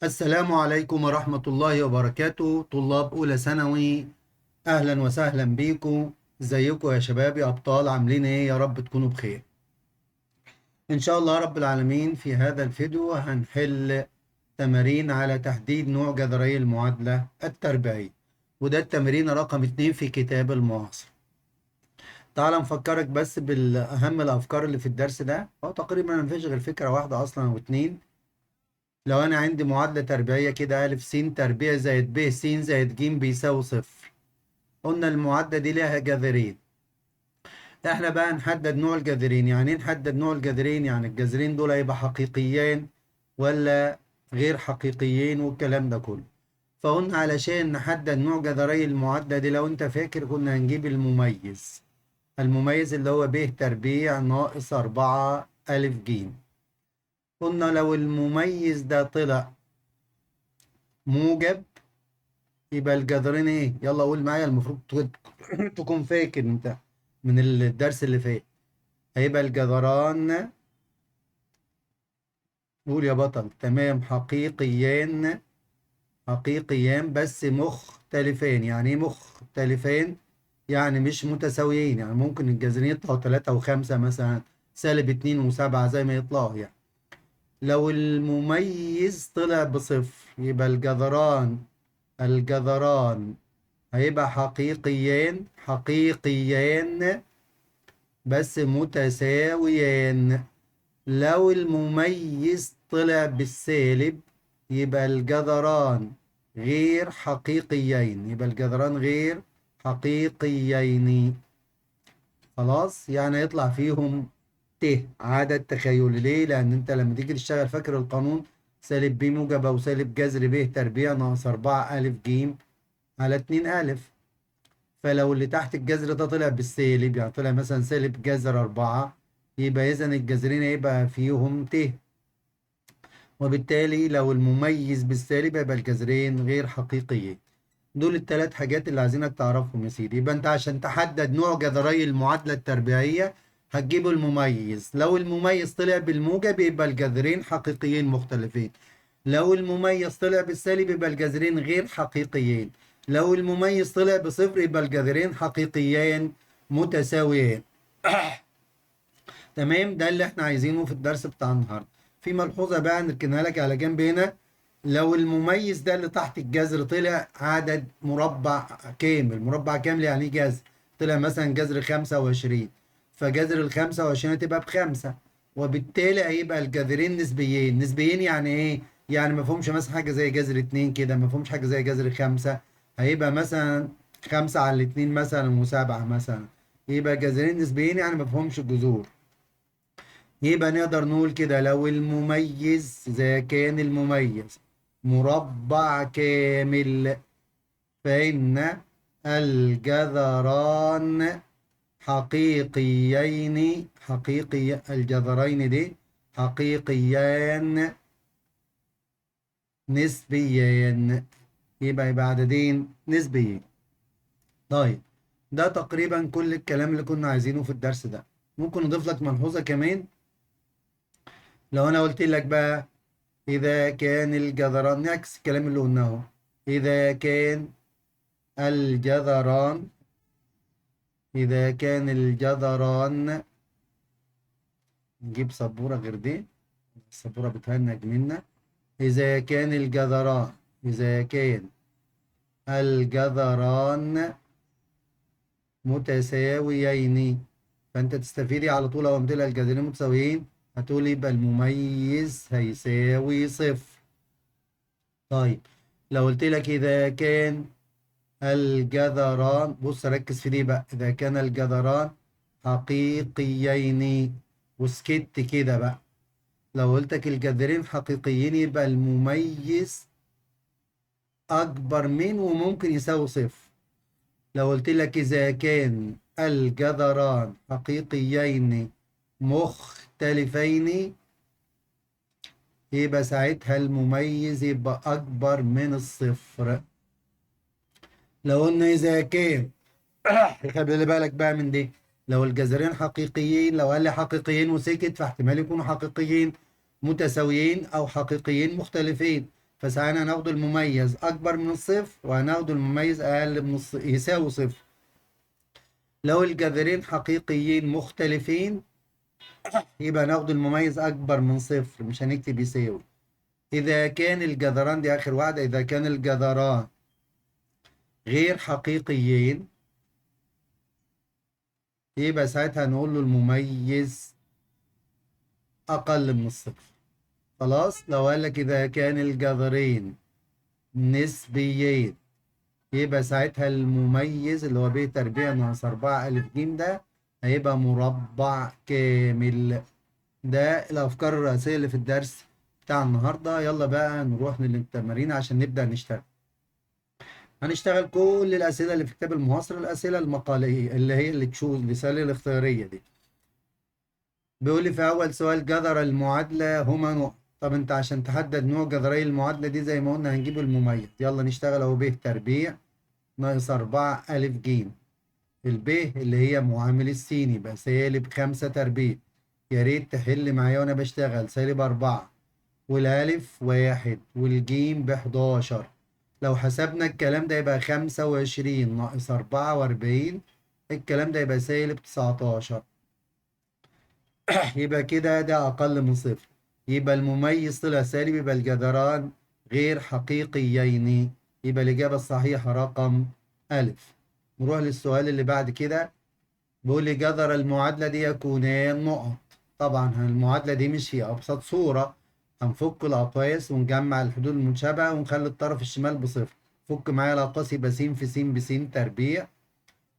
السلام عليكم ورحمة الله وبركاته. طلاب أولى ثانوي، أهلا وسهلا بيكم. ازيكم يا شباب يا أبطال؟ عاملين إيه؟ يا رب تكونوا بخير إن شاء الله رب العالمين. في هذا الفيديو هنحل تمارين على تحديد نوع جذري المعادلة التربيعية، وده التمرين رقم 2 في كتاب المعاصر. تعال نفكرك بس بالأهم الأفكار اللي في الدرس ده. هو تقريبا مفيش غير فكرة واحدة أصلا أو اتنين. لو أنا عندي معادلة تربيعية كده ألف س تربيع زائد ب س زائد ج بيساوي صفر، قلنا المعادلة دي لها جذرين. احنا بقى نحدد نوع الجذرين. يعني ايه نحدد نوع الجذرين؟ يعني الجذرين دول هيبقى حقيقيين ولا غير حقيقيين والكلام ده كله. فقلنا علشان نحدد نوع جذري المعادلة دي، لو انت فاكر كنا هنجيب المميز، المميز اللي هو ب تربيع ناقص 4 ألف ج. قلنا لو المميز ده طلع موجب يبقى الجذرين ايه؟ يلا قول معايا، المفروض تكون فاكر انت من الدرس اللي فات. هيبقى الجذران، قول يا بطل، تمام، حقيقيان، حقيقيان بس مختلفين. يعني ايه مختلفين؟ يعني مش متساويين، يعني ممكن الجذرين يطلعوا 3 و5 مثلا، سالب 2 و7 زي ما يطلعوا يعني. لو المميز طلع بصفر يبقى الجذران هيبقى حقيقيان، حقيقيان بس متساويان. لو المميز طلع بالسالب يبقى الجذران غير حقيقيين، يبقى الجذران غير حقيقيين. خلاص، يعني يطلع فيهم ت عدد تخيلي. ليه؟ لأن أنت لما تيجي تشتغل فاكر القانون سالب ب موجب أو سالب جذر ب تربيع ناقص 4 ألف ج على 2 ألف. فلو اللي تحت الجذر ده طلع بالسالب، يعني طلع مثلا سالب جذر 4، يبقى إذا الجذرين هيبقى فيهم ت، وبالتالي لو المميز بالسالب يبقى الجذرين غير حقيقيين. دول التلات حاجات اللي عايزينك تعرفهم يا سيدي. يبقى أنت عشان تحدد نوع جذري المعادلة التربيعية هتجيب المميز. لو المميز طلع بالموجب يبقى الجذرين حقيقيين مختلفين، لو المميز طلع بالسالب يبقى الجذرين غير حقيقيين، لو المميز طلع بصفر يبقى الجذرين حقيقيين متساويين. تمام، ده اللي احنا عايزينه في الدرس بتاع النهارده. في ملحوظة بقى نركنها لك على جنب هنا. لو المميز ده اللي تحت الجذر طلع عدد مربع كامل، مربع كامل يعني جذر، طلع مثلا جذر 25، فجذر ال 25 هتبقى ب5، وبالتالي هيبقى الجذرين نسبيين. نسبيين يعني ايه؟ يعني ما فيهمش مثلا حاجة زي جذر 2 كده، ما فيهمش حاجة زي جذر 5، هيبقى مثلا 5 على 2 مثلا و7 مثلا، يبقى جذرين نسبيين يعني ما فيهمش جذور. يبقى نقدر نقول كده لو المميز إذا كان المميز مربع كامل فإن الجذران حقيقيين، حقيقي الجذرين دي حقيقيان نسبيان، يبقى عددين نسبيين. طيب ده تقريبا كل الكلام اللي كنا عايزينه في الدرس ده. ممكن نضيف لك ملحوظة كمان. لو أنا قلت لك بقى إذا كان الجذران، نعكس الكلام اللي قلناه، إذا كان الجذران، إذا كان الجذران، نجيب سبورة غير دي، السبورة بتهنج منا. إذا كان الجذران، إذا كان الجذران متساويين، فأنت تستفيدي على طول لو قلت لها الجذرين متساويين هتقولي يبقى المميز هيساوي صفر. طيب لو قلت لك إذا كان الجذران، بص ركز في دي بقى، إذا كان الجذران حقيقيين وسكت كده بقى، لو قلت لك الجذرين حقيقيين يبقى المميز أكبر من وممكن يساوي صفر. لو قلت لك إذا كان الجذران حقيقيين مختلفين يبقى ساعتها المميز يبقى أكبر من الصفر. لو قلنا إذا كان خلي بالك بقى من دي، لو الجذرين حقيقيين، لو قال لي حقيقيين وسكت فاحتمال يكونوا حقيقيين متساويين أو حقيقيين مختلفين، فساعتها هناخد المميز أكبر من الصفر وهناخد المميز أقل من الصفر يساوي صفر. لو الجذرين حقيقيين مختلفين يبقى ناخد المميز أكبر من صفر، مش هنكتب يساوي. إذا كان الجذران، دي آخر واحدة، إذا كان الجذران غير حقيقيين يبقى ساعتها نقول له المميز أقل من الصفر. خلاص. لو قال لك إذا كان الجذرين نسبيين يبقى ساعتها المميز اللي هو ب تربيع ناقص 4 ألف ج ده هيبقى مربع كامل. ده الأفكار الرئيسية اللي في الدرس بتاع النهاردة. يلا بقى نروح للتمارين عشان نبدأ نشتغل. هنشتغل كل الأسئلة اللي في كتاب المعاصر، الأسئلة المقالية اللي هي اللي تشوز، الرسالة الاختيارية دي. بيقول لي في أول سؤال جذر المعادلة هما نوع. طب أنت عشان تحدد نوع جذري المعادلة دي زي ما قلنا هنجيب المميز. يلا نشتغل أهو. ب تربيع ناقص 4 ألف ج، الب اللي هي معامل السين يبقى سالب 5 تربيع. يا ريت تحل معايا وأنا بشتغل. سالب 4 والألف 1 والجيم ب11. لو حسبنا الكلام ده يبقى 25 ناقص 44، الكلام ده يبقى سالب 19. يبقى كده ده أقل من صفر، يبقى المميز طلع سالب، يبقى الجذران غير حقيقيين، يبقى الإجابة الصحيحة رقم ألف. نروح للسؤال اللي بعد كده. بيقول لي جذر المعادلة دي يكونان نقط. طبعا المعادلة دي مش في أبسط صورة، هنفك الأقواس ونجمع الحدود المتشابهة ونخلي الطرف الشمال بصفر. فك معايا الأقواس يبقى س في س بس تربيع،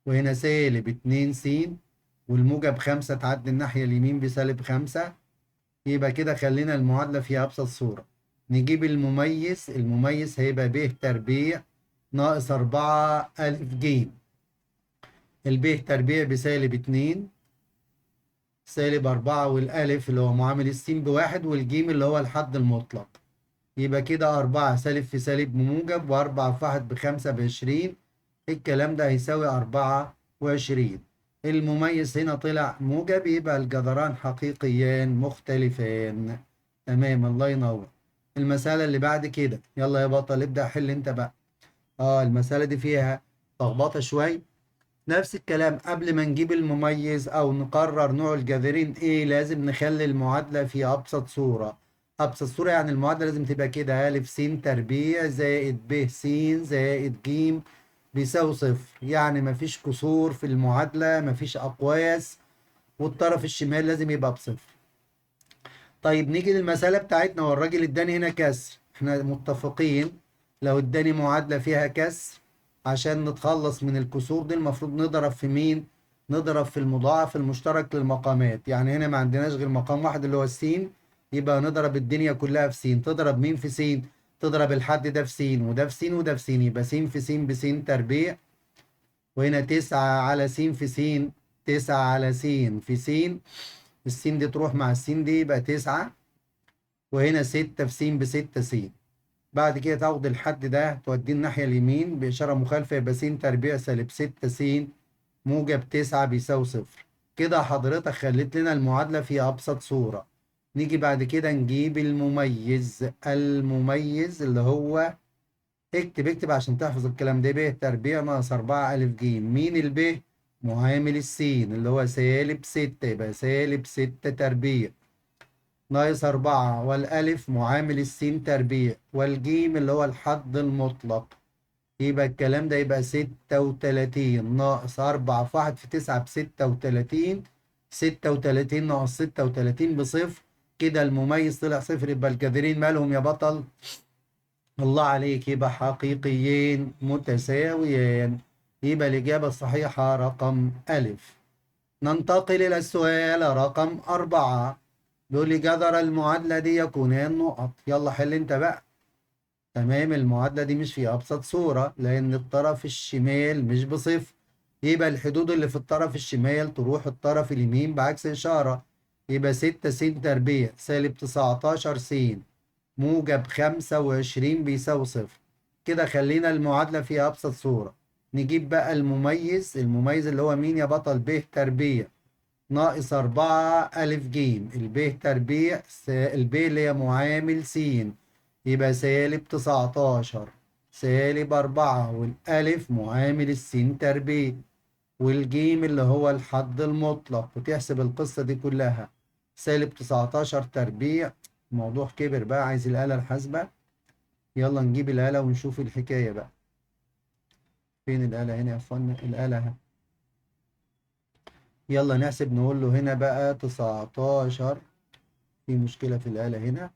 وهنا سالب 2 س، والموجب 5 تعدي الناحية اليمين بسالب 5. يبقى كده خلينا المعادلة في أبسط صورة. نجيب المميز، المميز هيبقى ب تربيع ناقص 4 ألف ج، الب تربيع بسالب 2 سالب 4، والألف اللي هو معامل السين بواحد، والجيم اللي هو الحد المطلق. يبقى كده 4 سالب في سالب بموجب، و4 في 1 ب5 ب20، الكلام ده هيساوي 24. المميز هنا طلع موجب، يبقى الجذران حقيقيان مختلفان. تمام، الله ينور. المسألة اللي بعد كده، يلا يا بطل ابدأ حل انت بقى. المسألة دي فيها لخبطة شوية. نفس الكلام، قبل ما نجيب المميز او نقرر نوع الجذرين ايه لازم نخلي المعادلة في ابسط صورة. ابسط صورة يعني المعادلة لازم تبقى كده: أ س تربيع زائد ب س زائد ج بيساوي صفر، يعني مفيش كسور في المعادلة، مفيش أقواس، والطرف الشمال لازم يبقى بصفر. طيب نيجي للمسألة بتاعتنا، والراجل اداني هنا كسر. احنا متفقين لو اداني معادلة فيها كسر عشان نتخلص من الكسور دي المفروض نضرب في مين؟ نضرب في المضاعف المشترك للمقامات. يعني هنا ما عندناش غير مقام واحد اللي هو السين، يبقى نضرب الدنيا كلها في سين. تضرب مين في سين؟ تضرب الحد ده في س وده في س وده في س، يبقى س في س بس تربيع، وهنا 9 على س في س، 9 على س في س، السين دي تروح مع السين دي يبقى 9، وهنا 6 في س ب6 س. بعد كده تاخد الحد ده توديه الناحية اليمين بإشارة مخالفة، يبقى س تربيع سالب 6 س موجب 9 بيساوي صفر. كده حضرتك خليت لنا المعادلة في أبسط صورة. نيجي بعد كده نجيب المميز. المميز اللي هو اكتب اكتب عشان تحفظ الكلام ده: ب تربيع ناقص 4 ألف ج. مين الب؟ معامل السين اللي هو سالب 6، يبقى سالب 6 تربيع ناقص 4، والألف معامل السين تربيع، والجيم اللي هو الحد المطلق. يبقى الكلام ده يبقى 36 ناقص 4 في 1 في 9 ب36، 36 ناقص 36 بصفر. كده المميز طلع صفر، يبقى الجذرين مالهم يا بطل؟ الله عليك، يبقى حقيقيين متساويين. يبقى الإجابة الصحيحة رقم ألف. ننتقل إلى السؤال رقم 4. بيقول لي جذر المعادلة دي يكونان نقط. يلا حل أنت بقى. تمام، المعادلة دي مش في أبسط صورة لأن الطرف الشمال مش بصفر، يبقى الحدود اللي في الطرف الشمال تروح الطرف اليمين بعكس إشارة. يبقى 6 س تربيع سالب 19 س موجب 25 بيساوي صفر. كده خلينا المعادلة في أبسط صورة. نجيب بقى المميز. المميز اللي هو مين يا بطل؟ ب تربيع ناقص 4 ألف ج. الب تربيع الب اللي هي معامل س يبقى سالب 19 سالب 4، والألف معامل السين تربيع، والجيم اللي هو الحد المطلق، وتحسب القصة دي كلها. سالب 19 تربيع، الموضوع كبر بقى، عايز الآلة الحاسبة. يلا نجيب الآلة ونشوف الحكاية بقى. فين الآلة هنا يا اخوانا؟ الآلة اهي. يلا نحسب، نقول له هنا بقى 19، في مشكلة في الآلة هنا،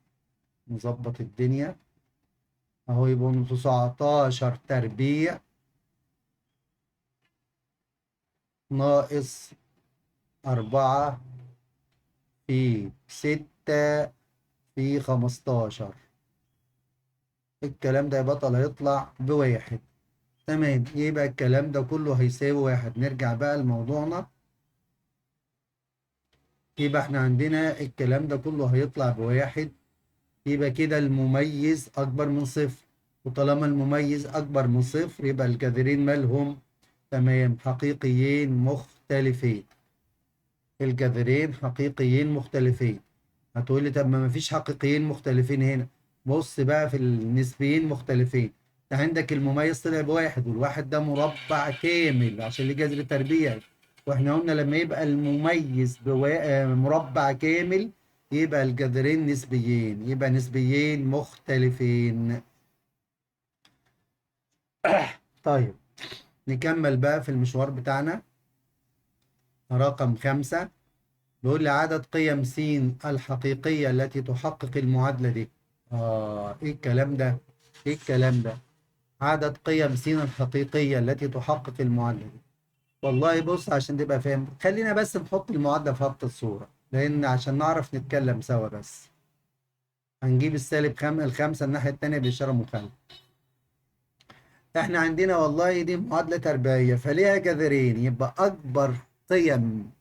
نظبط الدنيا اهو. يبقوا 19 تربيع ناقص 4 في 6 في 15، الكلام ده يا بطل هيطلع بواحد. تمام، يبقى الكلام ده كله هيساوي واحد. نرجع بقى لموضوعنا، يبقى احنا عندنا الكلام ده كله هيطلع بواحد، يبقى كده المميز أكبر من صفر، وطالما المميز أكبر من صفر يبقى الجذرين مالهم؟ تمام، حقيقيين مختلفين. الجذرين حقيقيين مختلفين. هتقولي طب ما مفيش حقيقيين مختلفين هنا. بص بقى في النسبيين مختلفين، انت عندك المميز طلع بواحد، والواحد ده مربع كامل عشان ليه جذر تربيعي، واحنا قلنا لما يبقى المميز مربع كامل يبقى الجذرين نسبيين، يبقى نسبيين مختلفين. طيب نكمل بقى في المشوار بتاعنا. رقم 5 بيقول لي عدد قيم س الحقيقية التي تحقق المعادلة دي. ايه الكلام ده؟ ايه الكلام ده؟ عدد قيم س الحقيقية التي تحقق المعادلة دي. والله بص عشان تبقى فاهم، خلينا بس نحط المعادلة في خط الصورة، لأن عشان نعرف نتكلم سوا. بس هنجيب السالب الخمسة الناحية التانية بإشارة مخالفة. احنا عندنا والله دي معادلة تربيعية فليها جذرين، يبقى أكبر قيم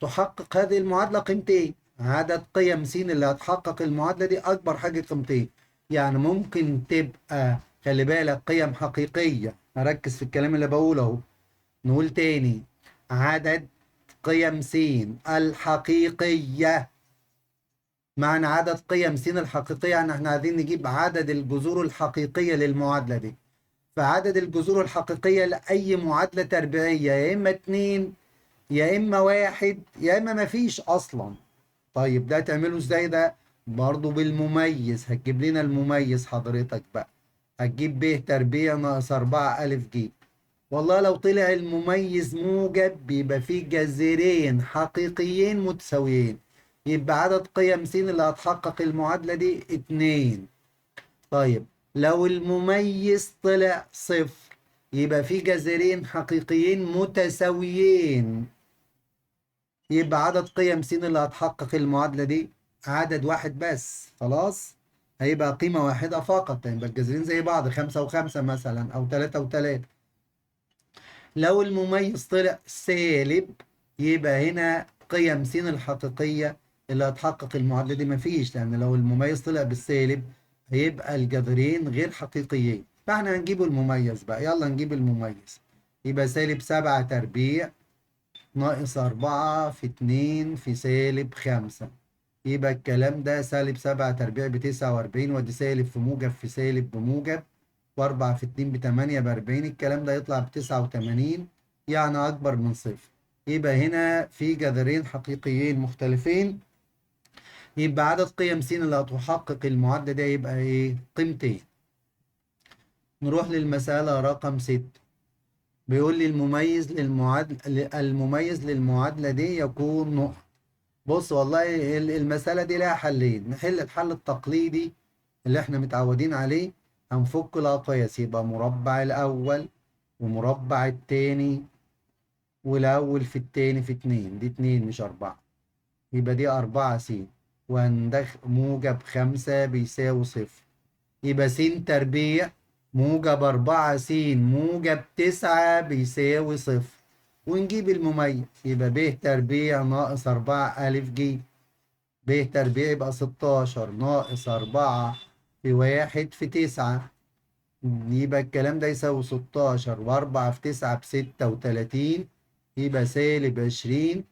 تحقق هذه المعادلة قيمتين. عدد قيم س اللي هتحقق المعادلة دي أكبر حاجة قيمتين، يعني ممكن تبقى، خلي بالك، قيم حقيقية. أركز في الكلام اللي بقوله أهو. نقول تاني، عدد قيم س الحقيقية، معنى عدد قيم س الحقيقية يعني احنا عايزين نجيب عدد الجذور الحقيقية للمعادلة دي. فعدد الجذور الحقيقية لأي معادلة تربيعية يا إما 2 يا إما 1 يا إما مفيش أصلا. طيب ده تعمله إزاي ده؟ برضه بالمميز، هتجيب لنا المميز حضرتك بقى، هتجيب ب تربيع ناقص 4 ألف ج. والله لو طلع المميز موجب بيبقى فيه جذرين حقيقيين متساويين، يبقى عدد قيم س اللي هتحقق المعادلة دي 2. طيب لو المميز طلع صفر يبقى فيه جذرين حقيقيين متساويين، يبقى عدد قيم س اللي هتحقق المعادلة دي عدد واحد بس، خلاص هيبقى قيمة واحدة فقط، يبقى الجذرين زي بعض 5 و5 مثلا أو 3 و3. لو المميز طلع سالب يبقى هنا قيم س الحقيقية اللي هتحقق المعادلة دي مفيش، لأن لو المميز طلع بالسالب هيبقى الجذرين غير حقيقيين. فاحنا هنجيب المميز بقى، يلا نجيب المميز، يبقى سالب 7 تربيع ناقص 4 في 2 في سالب 5، يبقى الكلام ده سالب 7 تربيع ب49، ودي سالب في موجب في سالب بموجب، و4 في 2 ب8 ب40، الكلام ده يطلع ب89، يعني أكبر من صفر. يبقى هنا في جذرين حقيقيين مختلفين، يبقى عدد قيم س اللي هتحقق المعادلة ده يبقى إيه؟ قيمتين. نروح للمسألة رقم 6، بيقول لي المميز للمعادلة دي يكون نقط. بص والله المسألة دي لها حلين، نحل الحل التقليدي اللي احنا متعودين عليه، هنفك الأقياس، يبقى مربع الأول ومربع التاني والأول في التاني في 2، دي 2 مش 4، يبقى دي 4 س، وهندخل موجب 5 بيساوي صفر، يبقى س تربيع موجب 4 س موجب 9 بيساوي صفر، ونجيب المميز، يبقى ب تربيع ناقص 4 ألف ج، ب تربيع يبقى 16 ناقص 4 في 1 في 9، يبقى الكلام ده يساوي 16 و4 في 9 ب36، يبقى سالب 20،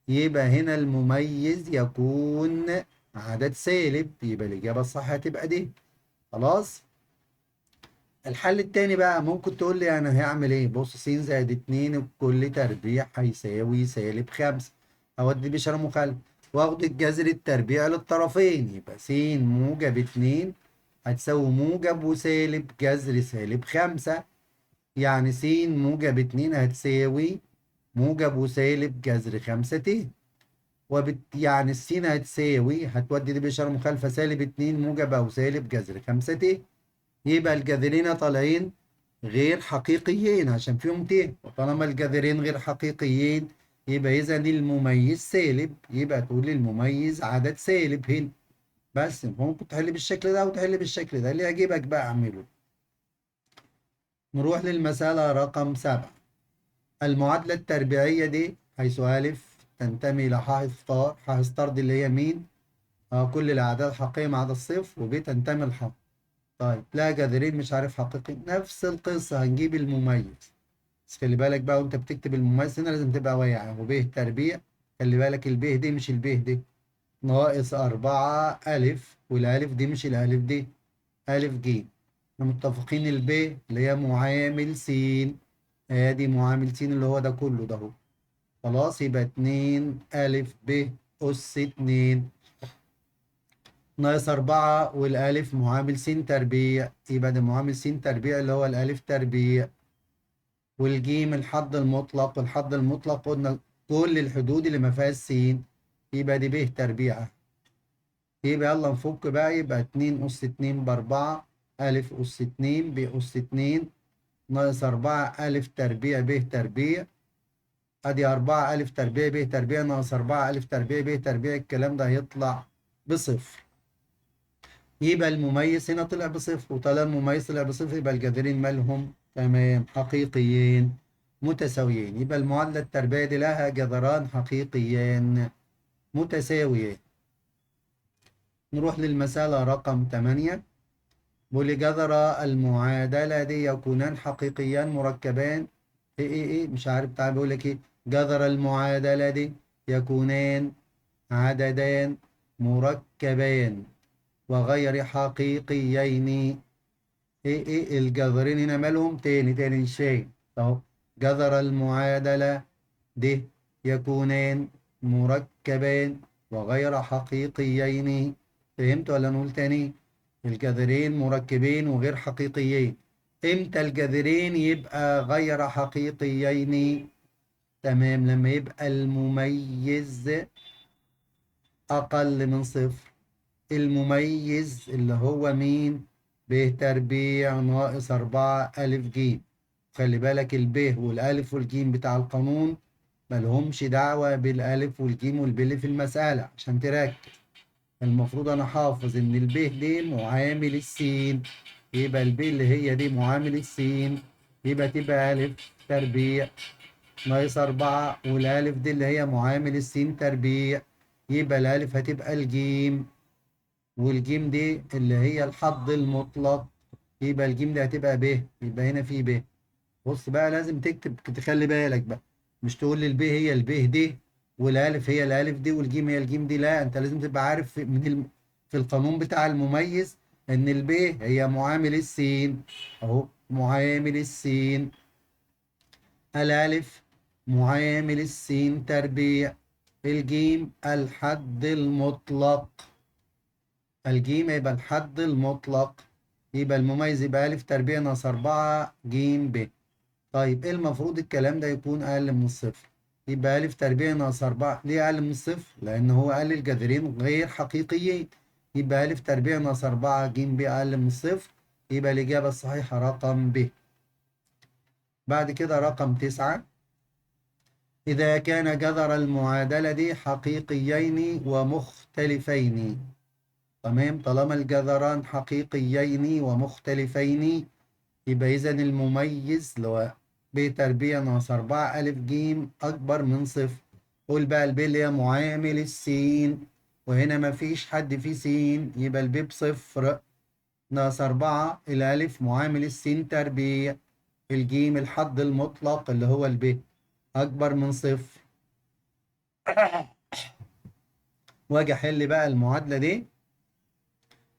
يبقى هنا المميز يكون عدد سالب، يبقى الإجابة الصح هتبقى دي. خلاص. الحل التاني بقى ممكن تقول لي انا هعمل ايه؟ بص س زائد 2 كل تربيع هيساوي سالب 5، اودي بإشارة مخالفة واخد الجذر التربيع للطرفين، يبقى س موجب 2 هتساوي موجب وسالب جذر سالب 5، يعني س موجب 2 هتساوي موجب وسالب جذر 5 ت، يعني السين هتساوي هتودي دي بإشارة مخالفة سالب 2 موجب أو سالب جذر 5 ت، يبقى الجذرين طالعين غير حقيقيين عشان فيهم ت، وطالما الجذرين غير حقيقيين يبقى إذا المميز سالب، يبقى تقول المميز عدد سالب هنا بس. ممكن تحل بالشكل ده وتحل بالشكل ده، اللي يعجبك بقى اعمله. نروح للمسألة رقم 7. المعادلة التربيعية دي حيث ألف تنتمي لح star، ح star دي اللي هي مين؟ كل الأعداد حقيقية ما عدا الصفر، وب تنتمي لح. طيب لا جذرين مش عارف حقيقي، نفس القصة هنجيب المميز، بس خلي بالك بقى وأنت بتكتب المميز هنا لازم تبقى واعي، وب تربيع، خلي بالك الب دي مش الب دي، ناقص 4 ألف، والألف دي مش الألف دي، ألف ج. احنا متفقين الب اللي هي معامل س، ادي معامل س اللي هو ده كله ده اهو. خلاص يبقى 2 ألف ب أس 2 ناقص 4 والألف معامل س تربيع، يبقى ده معامل س تربيع اللي هو الألف تربيع، والجيم الحد المطلق، والحد المطلق قلنا كل الحدود اللي ما فيهاش س، يبقى دي ب تربيعة. يبقى يلا نفك بقى، يبقى 2 أس 2 ب4 ألف أس 2 ب أس 2 ناقص 4 ألف تربيع ب تربيع، أدي 4 ألف تربيع ب تربيع ناقص 4 ألف تربيع ب تربيع، الكلام ده هيطلع بصفر. يبقى المميز هنا طلع بصفر، وطالما المميز طلع بصفر يبقى الجذرين مالهم؟ تمام حقيقيين متساويين. يبقى المعادلة التربيعية دي لها جذران حقيقيان متساويين. نروح للمسألة رقم 8. بيقول جذر المعادلة دي يكونان حقيقيان مركبان ايه ايه ايه مش عارف بتاع، بيقول لك ايه؟ جذر المعادلة دي يكونان عددان مركبان وغير حقيقيين. ايه ايه الجذرين هنا مالهم؟ تاني تاني مش فاهم اهو. جذر المعادلة دي يكونان مركبان وغير حقيقيين. فهمت ولا نقول تاني؟ الجذرين مركبين وغير حقيقيين. امتى الجذرين يبقى غير حقيقيين؟ تمام لما يبقى المميز اقل من صفر. المميز اللي هو مين؟ ب تربيع ناقص 4 ألف ج. خلي بالك الب والألف والجيم بتاع القانون ملهمش دعوة بالألف والجيم والب اللي في المسألة عشان تركز. المفروض أنا حافظ إن الب دي معامل السين، يبقى الب اللي هي دي معامل السين، يبقى تبقى ألف تربيع ناقص 4، والألف دي اللي هي معامل السين تربيع، يبقى الألف هتبقى الجيم، والجيم دي اللي هي الحد المطلق، يبقى الجيم دي هتبقى ب، يبقى هنا في ب. بص بقى لازم تكتب، تخلي بالك بقى، مش تقول لي الب هي الب دي والالف هي الالف دي والجيم هي الجيم دي، لا انت لازم تبقى عارف من في القانون بتاع المميز ان الب هي معامل السين اهو، معامل السين، الالف معامل السين تربيع، الجيم الحد المطلق، الجيم يبقى الحد المطلق، يبقى المميز يبقى ألف تربيع ناقص 4 جيم ب. طيب ايه المفروض الكلام ده يكون أقل من الصفر، يبقى ألف تربيع ناقص 4. ليه أقل من الصفر؟ لأن هو قال الجذرين غير حقيقيين، يبقى ألف تربيع ناقص 4 جيم ب أقل من الصفر، يبقى الإجابة الصحيحة رقم ب. بعد كده رقم 9. إذا كان جذر المعادلة دي حقيقيين ومختلفين. تمام، طالما الجذران حقيقيين ومختلفين يبقى إذا المميز اللي هو ب تربيع ناقص 4 ألف جيم أكبر من صفر. قول بقى الب اللي هي معامل السين، وهنا مفيش حد فيه سين، يبقى الب بصفر ناقص 4 الألف معامل السين تربيع، الجيم الحد المطلق اللي هو الب أكبر من صفر. واجي أحل بقى المعادلة دي،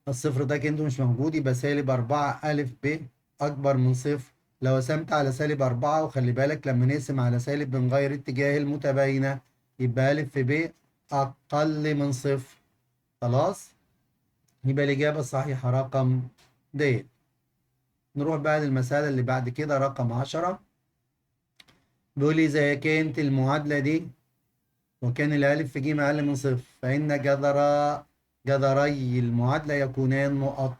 الصفر ده كده مش موجود، يبقى سالب 4 ألف ب أكبر من صفر. لو قسمت على سالب 4، وخلي بالك لما نقسم على سالب بنغير اتجاه المتباينة، يبقى ألف في ب أقل من صفر. خلاص، يبقى الإجابة الصحيحة رقم د. نروح بقى للمسألة اللي بعد كده رقم 10. بيقول لي إذا كانت المعادلة دي وكان الألف في ج أقل من صفر فإن جذري المعادلة يكونان نقط.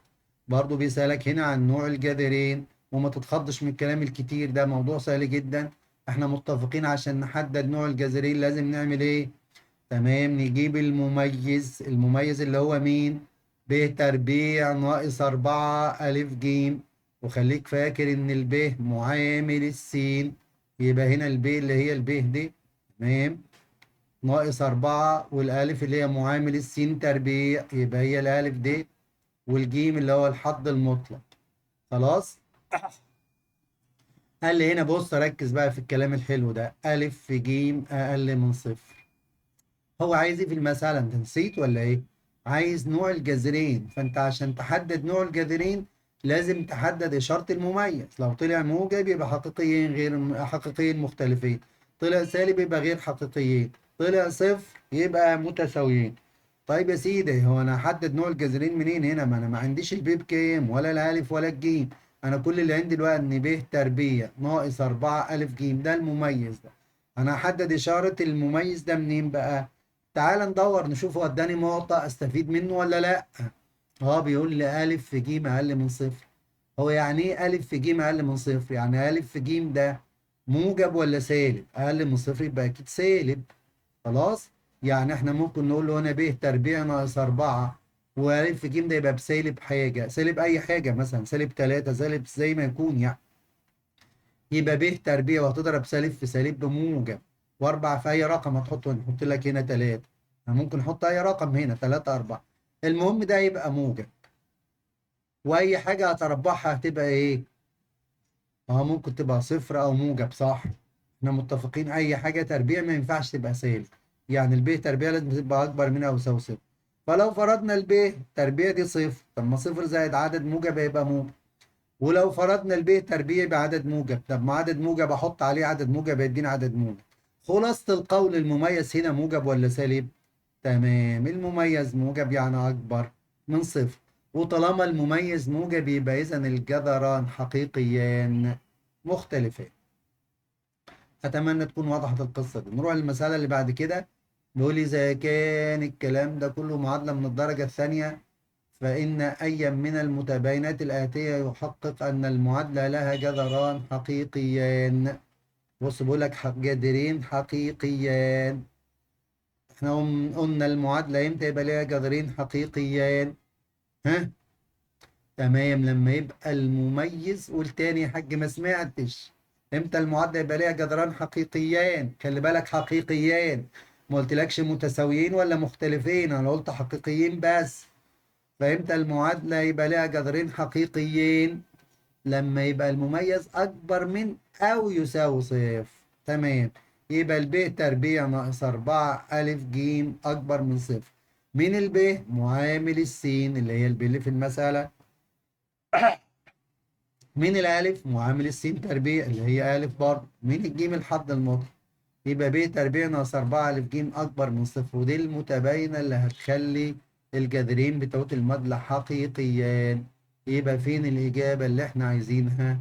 برضو بيسألك هنا عن نوع الجذرين، وما تتخضش من الكلام الكتير ده، موضوع سهل جدا. احنا متفقين عشان نحدد نوع الجذرين لازم نعمل ايه؟ تمام، نجيب المميز. المميز اللي هو مين؟ ب تربيع ناقص 4 ألف ج، وخليك فاكر إن الب معامل السين، يبقى هنا الب اللي هي الب دي، تمام، ناقص 4، والألف اللي هي معامل السين تربيع، يبقى هي الألف دي، والجيم اللي هو الحد المطلق. خلاص؟ قال لي هنا بص ركز بقى في الكلام الحلو ده، ألف في جيم أقل من صفر. هو عايز إيه في المسألة؟ أنت نسيت ولا إيه؟ عايز نوع الجذرين، فأنت عشان تحدد نوع الجذرين لازم تحدد إشارة المميز. لو طلع موجب يبقى حقيقيين غير حقيقيين مختلفين، طلع سالب يبقى غير حقيقيين، طلع صفر يبقى متساويين. طيب يا سيدي، هو أنا هحدد نوع الجذرين منين هنا؟ ما أنا ما عنديش الب بكام ولا الألف ولا الجيم، أنا كل اللي عندي دلوقتي إن ب تربيع ناقص 4 ألف جيم، ده المميز ده. أنا هحدد إشارة المميز ده منين بقى؟ تعال ندور نشوف هو اداني معطى استفيد منه ولا لا. بيقول لي ألف في جيم أقل من صفر. هو يعني إيه ألف في جيم أقل من صفر؟ يعني ألف في جيم ده موجب ولا سالب؟ أقل من صفر يبقى أكيد سالب. خلاص؟ يعني إحنا ممكن نقول له هنا ب تربيع ناقص 4 وألف في جيم ده يبقى بسالب حاجة، سالب أي حاجة، مثلا سالب 3، سالب زي ما يكون يعني. يبقى ب تربيع وهتضرب سالب في سالب بموجب، وأربعة في أي رقم هتحطه هنا، نحط لك هنا 3، أنا ممكن أحط أي رقم هنا 3 4، المهم ده يبقى موجب، وأي حاجة هتربحها هتبقى إيه؟ ممكن تبقى صفر أو موجب، صح؟ إحنا متفقين أي حاجة تربيع ما ينفعش تبقى سالب، يعني الب تربيع لازم تبقى أكبر من أو يساوي صفر. فلو فرضنا الب تربيع دي صفر، طب ما صفر زائد عدد موجب هيبقى موجب. ولو فرضنا الب تربيع بعدد موجب، طب ما عدد موجب أحط عليه عدد موجب هيديني عدد موجب. خلاصة القول المميز هنا موجب ولا سالب؟ تمام، المميز موجب يعني أكبر من صفر، وطالما المميز موجب يبقى إذن الجذران حقيقيان مختلفان. أتمنى تكون وضحت القصة دي. نروح للمسألة اللي بعد كده. بيقول إذا كان الكلام ده كله معادلة من الدرجة الثانية فإن أي من المتباينات الآتية يحقق أن المعادلة لها جذران حقيقيان. بص بيقول لك جذرين حقيقيان. احنا قلنا المعادلة امتى يبقى ليها جذرين حقيقيان؟ ها؟ تمام، لما يبقى المميز. قول تاني يا حاج ما سمعتش. امتى المعادلة يبقى ليها جذران حقيقيان؟ خلي بالك حقيقيان، ما قلتلكش متساويين ولا مختلفين، انا قلت حقيقيين بس. فامتى المعادلة يبقى ليها جذرين حقيقيين؟ لما يبقى المميز أكبر من أو يساوي صفر. تمام، يبقى الب تربيع ناقص 4 ألف جيم أكبر من صفر. مين الب؟ معامل السين اللي هي الب اللي في المسألة. مين الألف؟ معامل السين تربيع اللي هي ألف برضه. مين الجيم؟ الحد المطلق. يبقى ب تربيع ناقص 4 ألف جيم أكبر من صفر، ودي المتباينة اللي هتخلي الجذرين بتوع المعادلة حقيقيان. يبقى فين الإجابة اللي احنا عايزينها؟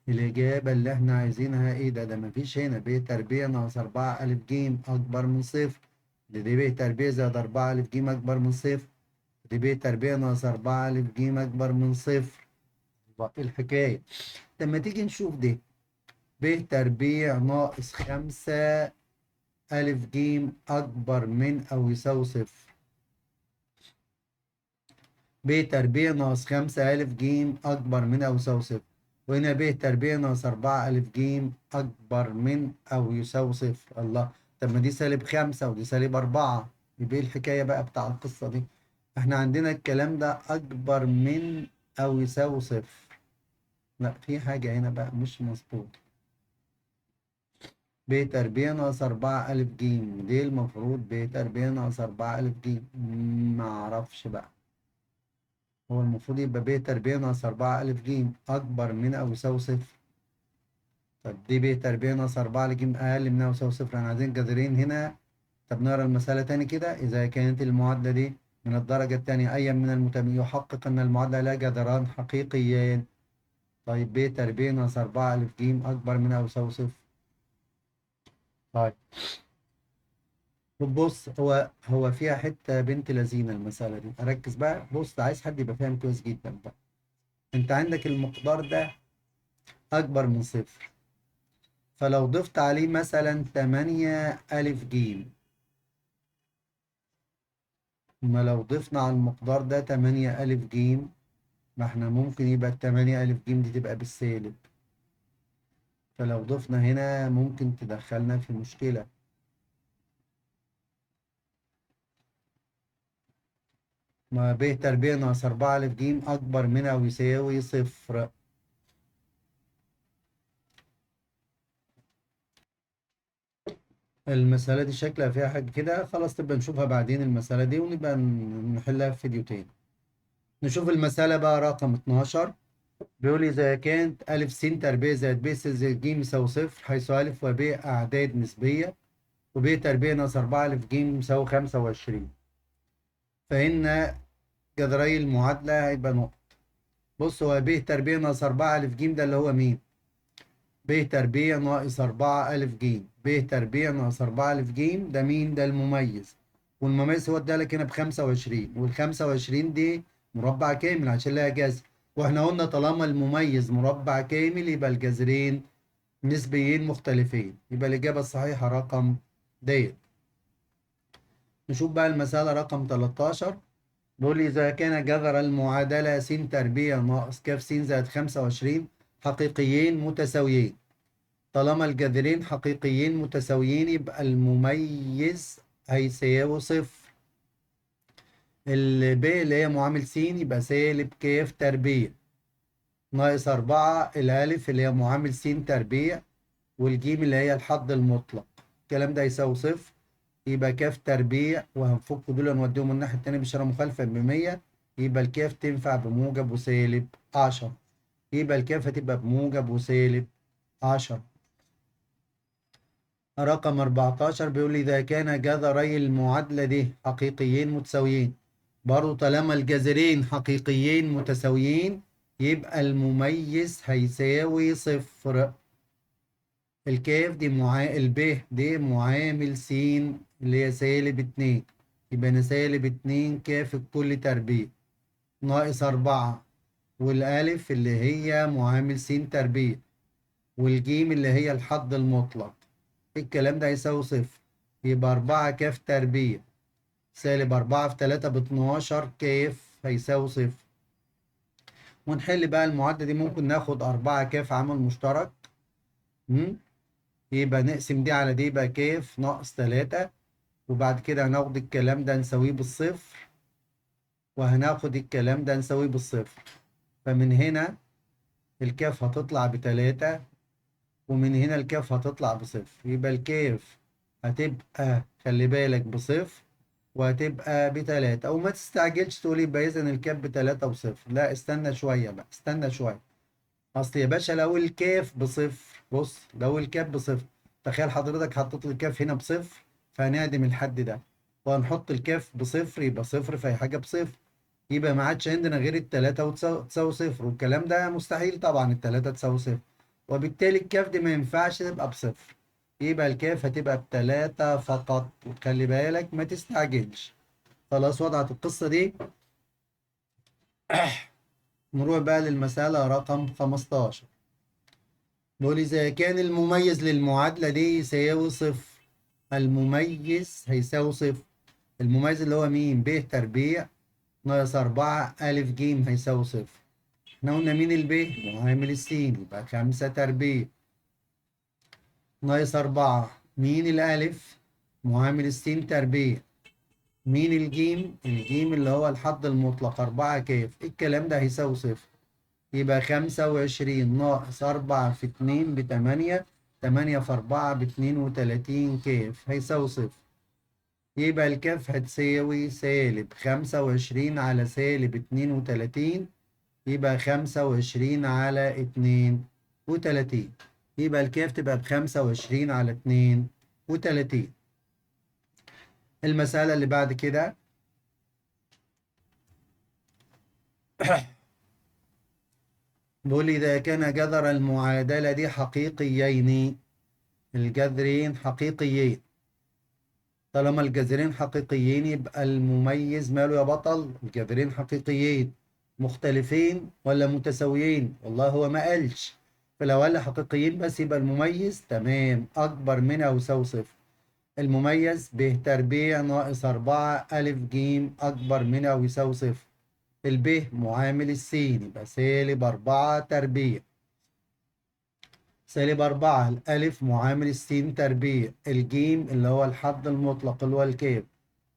الإجابة اللي احنا عايزينها ايه ده؟ ده مفيش هنا ب تربيع ناقص 4 ألف جيم أكبر من صفر، دي ب تربيع زائد 4 ألف جيم أكبر من صفر، دي ب تربيع ناقص 4 ألف جيم أكبر من صفر. ايه الحكاية؟ طب ما تيجي نشوف دي ب تربيع ناقص 5 ألف جيم أكبر من أو يساوي صفر، ب تربيع ناقص 5 ألف جيم أكبر من أو يساوي صفر، وهنا ب تربيع ناقص 4 ألف جيم أكبر من أو يساوي صفر. الله، طب ما دي سالب 5 ودي سالب 4، يبقى إيه الحكاية بقى بتاع القصة دي؟ إحنا عندنا الكلام ده أكبر من أو يساوي صفر. لا، في حاجة هنا بقى مش مظبوط. ب تربيع ناقص 4 ألف جيم، دي المفروض ب تربيع ناقص 4 ألف جيم، معرفش بقى. هو المفروض يبقى ب تربيع ناقص 4 ألف ج أكبر من أو يساوي صفر. طب دي ب تربيع ناقص 4 ج أقل من أو يساوي صفر، احنا عايزين جذرين هنا. طب نقرا المسألة تاني كده. إذا كانت المعادلة دي من الدرجة الثانية أيا من المتميز يحقق أن المعادلة لها جذران حقيقيين. طيب ب تربيع ناقص 4 ألف ج أكبر من أو يساوي صفر. طيب بص، هو فيها حتة بنت لذينة المسألة دي، أركز بقى. بص، عايز حد يبقى فاهم كويس جدا بقى. أنت عندك المقدار ده أكبر من صفر، فلو ضفت عليه مثلا 8 ألف ج، ما لو ضفنا على المقدار ده 8 ألف ج، ما احنا ممكن يبقى 8 ألف ج دي تبقى بالسالب، فلو ضفنا هنا ممكن تدخلنا في مشكلة. ما ب تربيع ناقص 4 ألف ج أكبر من أو يساوي صفر. المسألة دي شكلها فيها حاجة كده، خلاص تبقى نشوفها بعدين المسألة دي، ونبقى نحلها في فيديو تاني. نشوف المسألة بقى رقم 12. بيقول إذا كانت ألف س تربيع زائد ب س زائد ج يساوي صفر، حيث ألف وب أعداد نسبية، وب تربيع ناقص 4 ألف ج يساوي 25، فإن جذري المعادلة هيبقى نقط. بص، هو ب تربيع ناقص 4 ألف ج ده اللي هو مين؟ ب تربيع ناقص 4 ألف ج، ب تربيع ناقص 4 ألف ج ده مين؟ ده المميز، والمميز هو ادالك هنا ب25، وال25 دي مربع كامل عشان لها جذر، واحنا قلنا طالما المميز مربع كامل يبقى الجذرين نسبيين مختلفين، يبقى الإجابة الصحيحة رقم د. نشوف بقى المسألة رقم 13. بيقول لي إذا كان جذر المعادلة س تربيع ناقص ك س زائد 25 حقيقيين متساويين، طالما الجذرين حقيقيين متساويين يبقى المميز هيساوي صفر. ال ب اللي هي معامل س يبقى سالب ك تربيع ناقص 4 الألف اللي هي معامل س تربيع، والجيم اللي هي الحد المطلق، الكلام ده يساوي صفر، يبقى ك تربيع، وهنفك دول ونوديهم الناحية التانية بإشارة مخالفة ب100، يبقى الكاف تنفع بموجب وسالب 10، يبقى الكاف هتبقى بموجب وسالب 10. رقم 14 بيقول لي إذا كان جذري المعادلة دي حقيقيين متساويين، برضو طالما الجذرين حقيقيين متساويين يبقى المميز هيساوي صفر. الكاف دي الب دي معامل س اللي هي سالب 2، يبقى أنا سالب 2 كاف الكل تربيع ناقص 4، والألف اللي هي معامل س تربيع، والجيم اللي هي الحد المطلق، الكلام ده هيساوي صفر، يبقى 4 كاف تربيع سالب 4 في 3 ب12 كاف هيساوي صفر. ونحل بقى المعادلة دي، ممكن ناخد 4 كاف عامل مشترك، يبقى نقسم دي على دي يبقى كاف ناقص 3، وبعد كده هناخد الكلام ده نساويه بالصفر، وهناخد الكلام ده نساويه بالصفر، فمن هنا الكاف هتطلع ب3، ومن هنا الكاف هتطلع بصفر، يبقى الكاف هتبقى خلي بالك بصفر وهتبقى ب3. او ما تستعجلش تقول يبقى اذا الكاف ب3 وصفر، لا استنى شوية بقى، استنى شوية. اصل يا باشا لو الكاف بصفر، بص لو الكاف بصفر، تخيل حضرتك حطيت الكاف هنا بصفر، فهنعدم الحد ده، وهنحط الكاف بصفر يبقى صفر في حاجة بصفر، يبقى ما عادش عندنا غير التلاتة وتساوي صفر، والكلام ده مستحيل طبعا، التلاتة تساوي صفر، وبالتالي الكاف دي ما ينفعش تبقى بصفر، يبقى الكاف هتبقى ب3 فقط. وخلي بالك ما تستعجلش. خلاص وضعت القصة دي. نروح بقى للمسألة رقم 15. بيقول إذا كان المميز للمعادلة دي يساوي صفر، المميز هيساوي صفر، المميز اللي هو مين؟ ب تربيع ناقص 4 ألف ج هيساوي صفر. احنا قلنا مين الب؟ معامل السين، يبقى 5 تربيع ناقص 4، مين الألف؟ معامل السين تربيع، مين الجيم؟ الجيم اللي هو الحد المطلق 4 كاف، الكلام ده هيساوي صفر، يبقى 25 ناقص 4 في 2 ب8، 8 في 4 ب32 كاف هيساوي صفر. يبقى الكاف هتساوي سالب 25 على سالب 32، يبقى 25 على 32. يبقى الكاف تبقى ب25 على 32. المسألة اللي بعد كده بيقول لي إذا كان جذر المعادلة دي حقيقيين، الجذرين حقيقيين. طالما الجذرين حقيقيين يبقى المميز ماله يا بطل؟ الجذرين حقيقيين مختلفين ولا متساويين؟ والله هو ما قالش، فلو قال حقيقيين بس يبقى المميز تمام أكبر من أو يساوي صفر. المميز ب تربيع ناقص 4 ألف ج أكبر من أو يساوي صفر. الب معامل السين يبقى سالب 4 تربيع، سالب 4 الألف معامل السين تربيع، الجيم اللي هو الحد المطلق اللي هو الكاف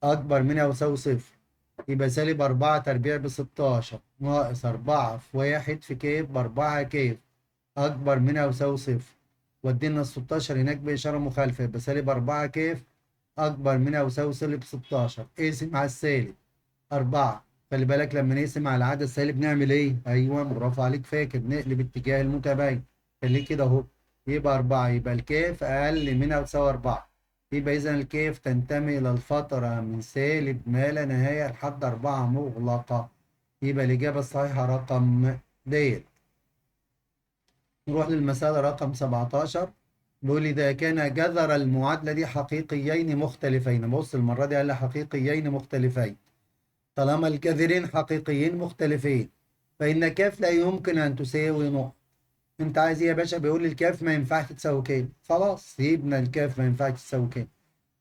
أكبر من أو يساوي صفر، يبقى سالب 4 تربيع ب16 ناقص 4 في 1 في كاف ب4 كاف أكبر من أو يساوي صفر. ودينا ال 16 هناك بإشارة مخالفة، يبقى سالب 4 كاف أكبر من أو يساوي سالب 16. اقسم على السالب 4، خلي بالك لما نقسم على العدد السالب نعمل إيه؟ أيوه برافو عليك، فاكر نقلب اتجاه المتباين، خليه كده أهو، يبقى 4، يبقى الكاف أقل من أو يساوي 4. يبقى إذا الكاف تنتمي إلى الفترة من سالب ما لا نهاية لحد 4 مغلقة. يبقى الإجابة الصحيحة رقم د. نروح للمسألة رقم 17، بيقول إذا كان جذر المعادلة دي حقيقيين مختلفين. بص المرة دي قال لي حقيقيين مختلفين، طالما الجذرين حقيقيين مختلفين فإن كاف لا يمكن أن تساوي نقط. أنت عايز إيه يا باشا؟ بيقول لي الكاف ما ينفعش تساوي كام. خلاص سيبنا الكاف ما ينفعش تساوي كام.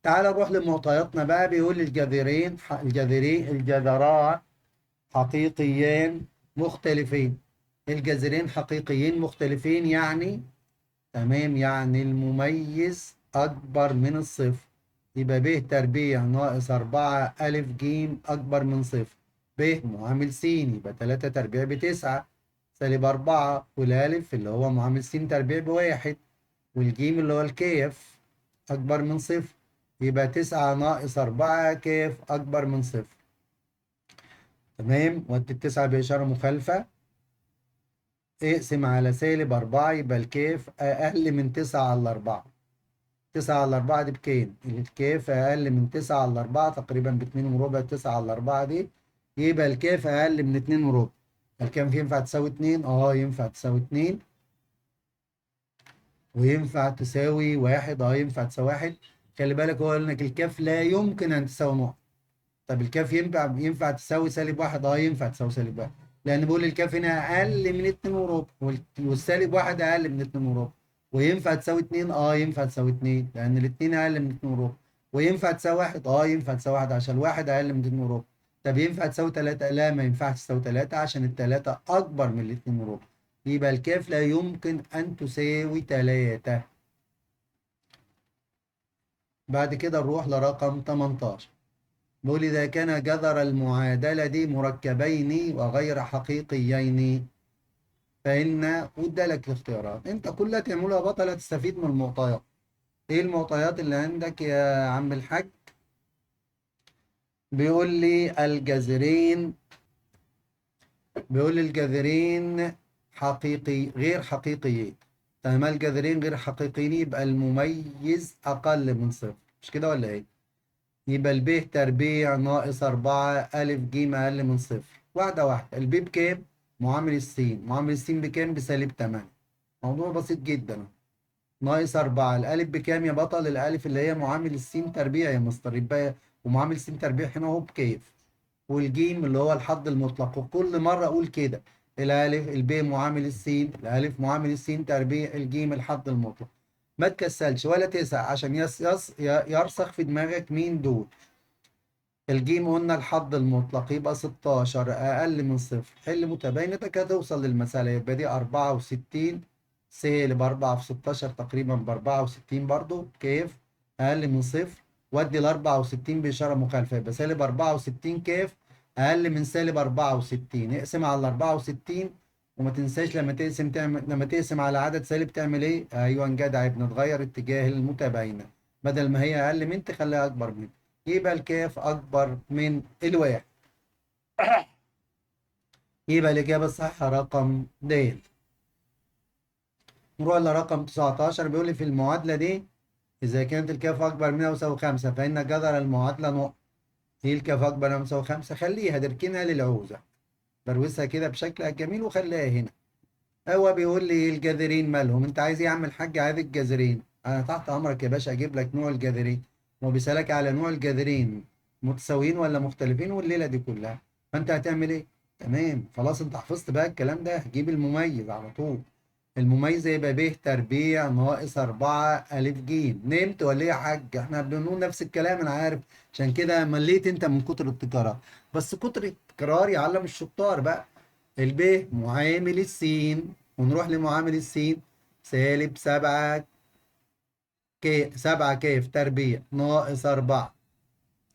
تعال نروح لمعطياتنا بقى. بيقول لي الجذران حقيقيان مختلفين. الجذرين حقيقيين مختلفين يعني تمام، يعني المميز أكبر من الصفر. يبقى ب تربيع ناقص 4 ألف ج أكبر من صفر. ب معامل س يبقى 3 تربيع ب9 سالب 4، والألف اللي هو معامل س تربيع ب1، والجيم اللي هو الكاف أكبر من صفر، يبقى 9 ناقص 4 كاف أكبر من صفر. تمام، ودي التسعة بإشارة مخالفة، اقسم على سالب 4 يبقى الكاف أقل من 9 على 4. 9 على 4 دي بكام؟ الكاف أقل من 9 على 4 تقريبا باتنين وربع، 9 على 4 دي يبقى الكاف أقل من 2 وربع. الكاف ينفع تساوي 2؟ ينفع تساوي 2، وينفع تساوي 1، ينفع تساوي 1. خلي بالك هو قال لك الكاف لا يمكن أن تساوي نقط. طب الكاف ينفع تساوي سالب 1؟ ينفع تساوي سالب 1، لأن بقول الكاف هنا أقل من 2 وربع، والسالب 1 أقل من 2 وربع، وينفع تساوي 2؟ ينفع تساوي 2 لأن الاتنين أقل من 2 وربع، وينفع تساوي 1؟ ينفع تساوي 1 عشان الواحد أقل من 2 وربع. طب ينفع تساوي 3؟ لا ما ينفعش تساوي 3 عشان التلاتة أكبر من الاتنين وربع. يبقى الكاف لا يمكن أن تساوي 3. بعد كده نروح لرقم 18، بيقول إذا كان جذر المعادلة دي مركبين وغير حقيقيين فإن، وادالك الاختيارات، أنت كل اللي تعمله يا بطل هتستفيد من المعطيات. إيه المعطيات اللي عندك يا عم الحاج؟ بيقول لي الجذرين، بيقول لي الجذرين حقيقي غير حقيقيين. تمام، الجذرين غير حقيقيين يبقى المميز أقل من صفر، مش كده ولا إيه؟ يبقى الب تربيع ناقص 4 ألف ج أقل من صفر. واحدة واحدة، الب بكام؟ معامل السين، معامل السين بكام؟ بسالب 8. موضوع بسيط جدا. ناقص 4، الألف بكام يا بطل؟ الألف اللي هي معامل السين تربيع يا مستر، يبقى ومعامل السين تربيع هنا اهو بكاف، والجيم اللي هو الحد المطلق. وكل مرة أقول كده، الألف الب معامل السين، الألف معامل السين تربيع، الجيم الحد المطلق. ما تكسلش ولا تسع عشان يرسخ في دماغك مين دول. الجيم قلنا الحد المطلق يبقى 16 أقل من صفر. حل متباينتك هتوصل للمسألة، يبقى دي 64 سالب 4 في 16 تقريبا ب 64 برضو كاف أقل من صفر، ودي ال 64 بإشارة مخالفة يبقى سالب 64 كاف أقل من سالب 64. اقسم على 64، وما تنساش لما تقسم تعمل، لما تقسم على عدد سالب تعمل ايه؟ ايوه جدع يا ابني، تغير اتجاه المتباينه، بدل ما هي اقل من تخليها اكبر من. يبقى الكاف أكبر من الواحد. يبقى الإجابة الصحيحة رقم د. نروح لرقم 19، بيقول لي في المعادلة دي إذا كانت الكاف أكبر من أو يساوي 5 فإن جذر المعادلة نقط. هي الكاف أكبر من أو يساوي 5، خليها دركنها للعوزة، بروسها كده بشكل جميل وخليها هنا. هو بيقول لي الجذرين مالهم؟ أنت عايز إيه يا عم الحاج؟ عايز الجذرين. أنا تحت أمرك يا باشا، أجيب لك نوع الجذرين. هو بيسألك على نوع الجذرين متساويين ولا مختلفين والليلة دي كلها، فأنت هتعمل إيه؟ تمام خلاص أنت حفظت بقى الكلام ده، هجيب المميز على طول. المميز يبقى ب تربيع ناقص 4 ألف ج. نمت ولا إيه يا حاج؟ إحنا بنقول نفس الكلام أنا عارف، عشان كده مليت أنت من كتر التكرار، بس كتر التكرار يعلم الشطار بقى. الب معامل السين، ونروح لمعامل السين سالب 7 7 كاف تربيع ناقص 4.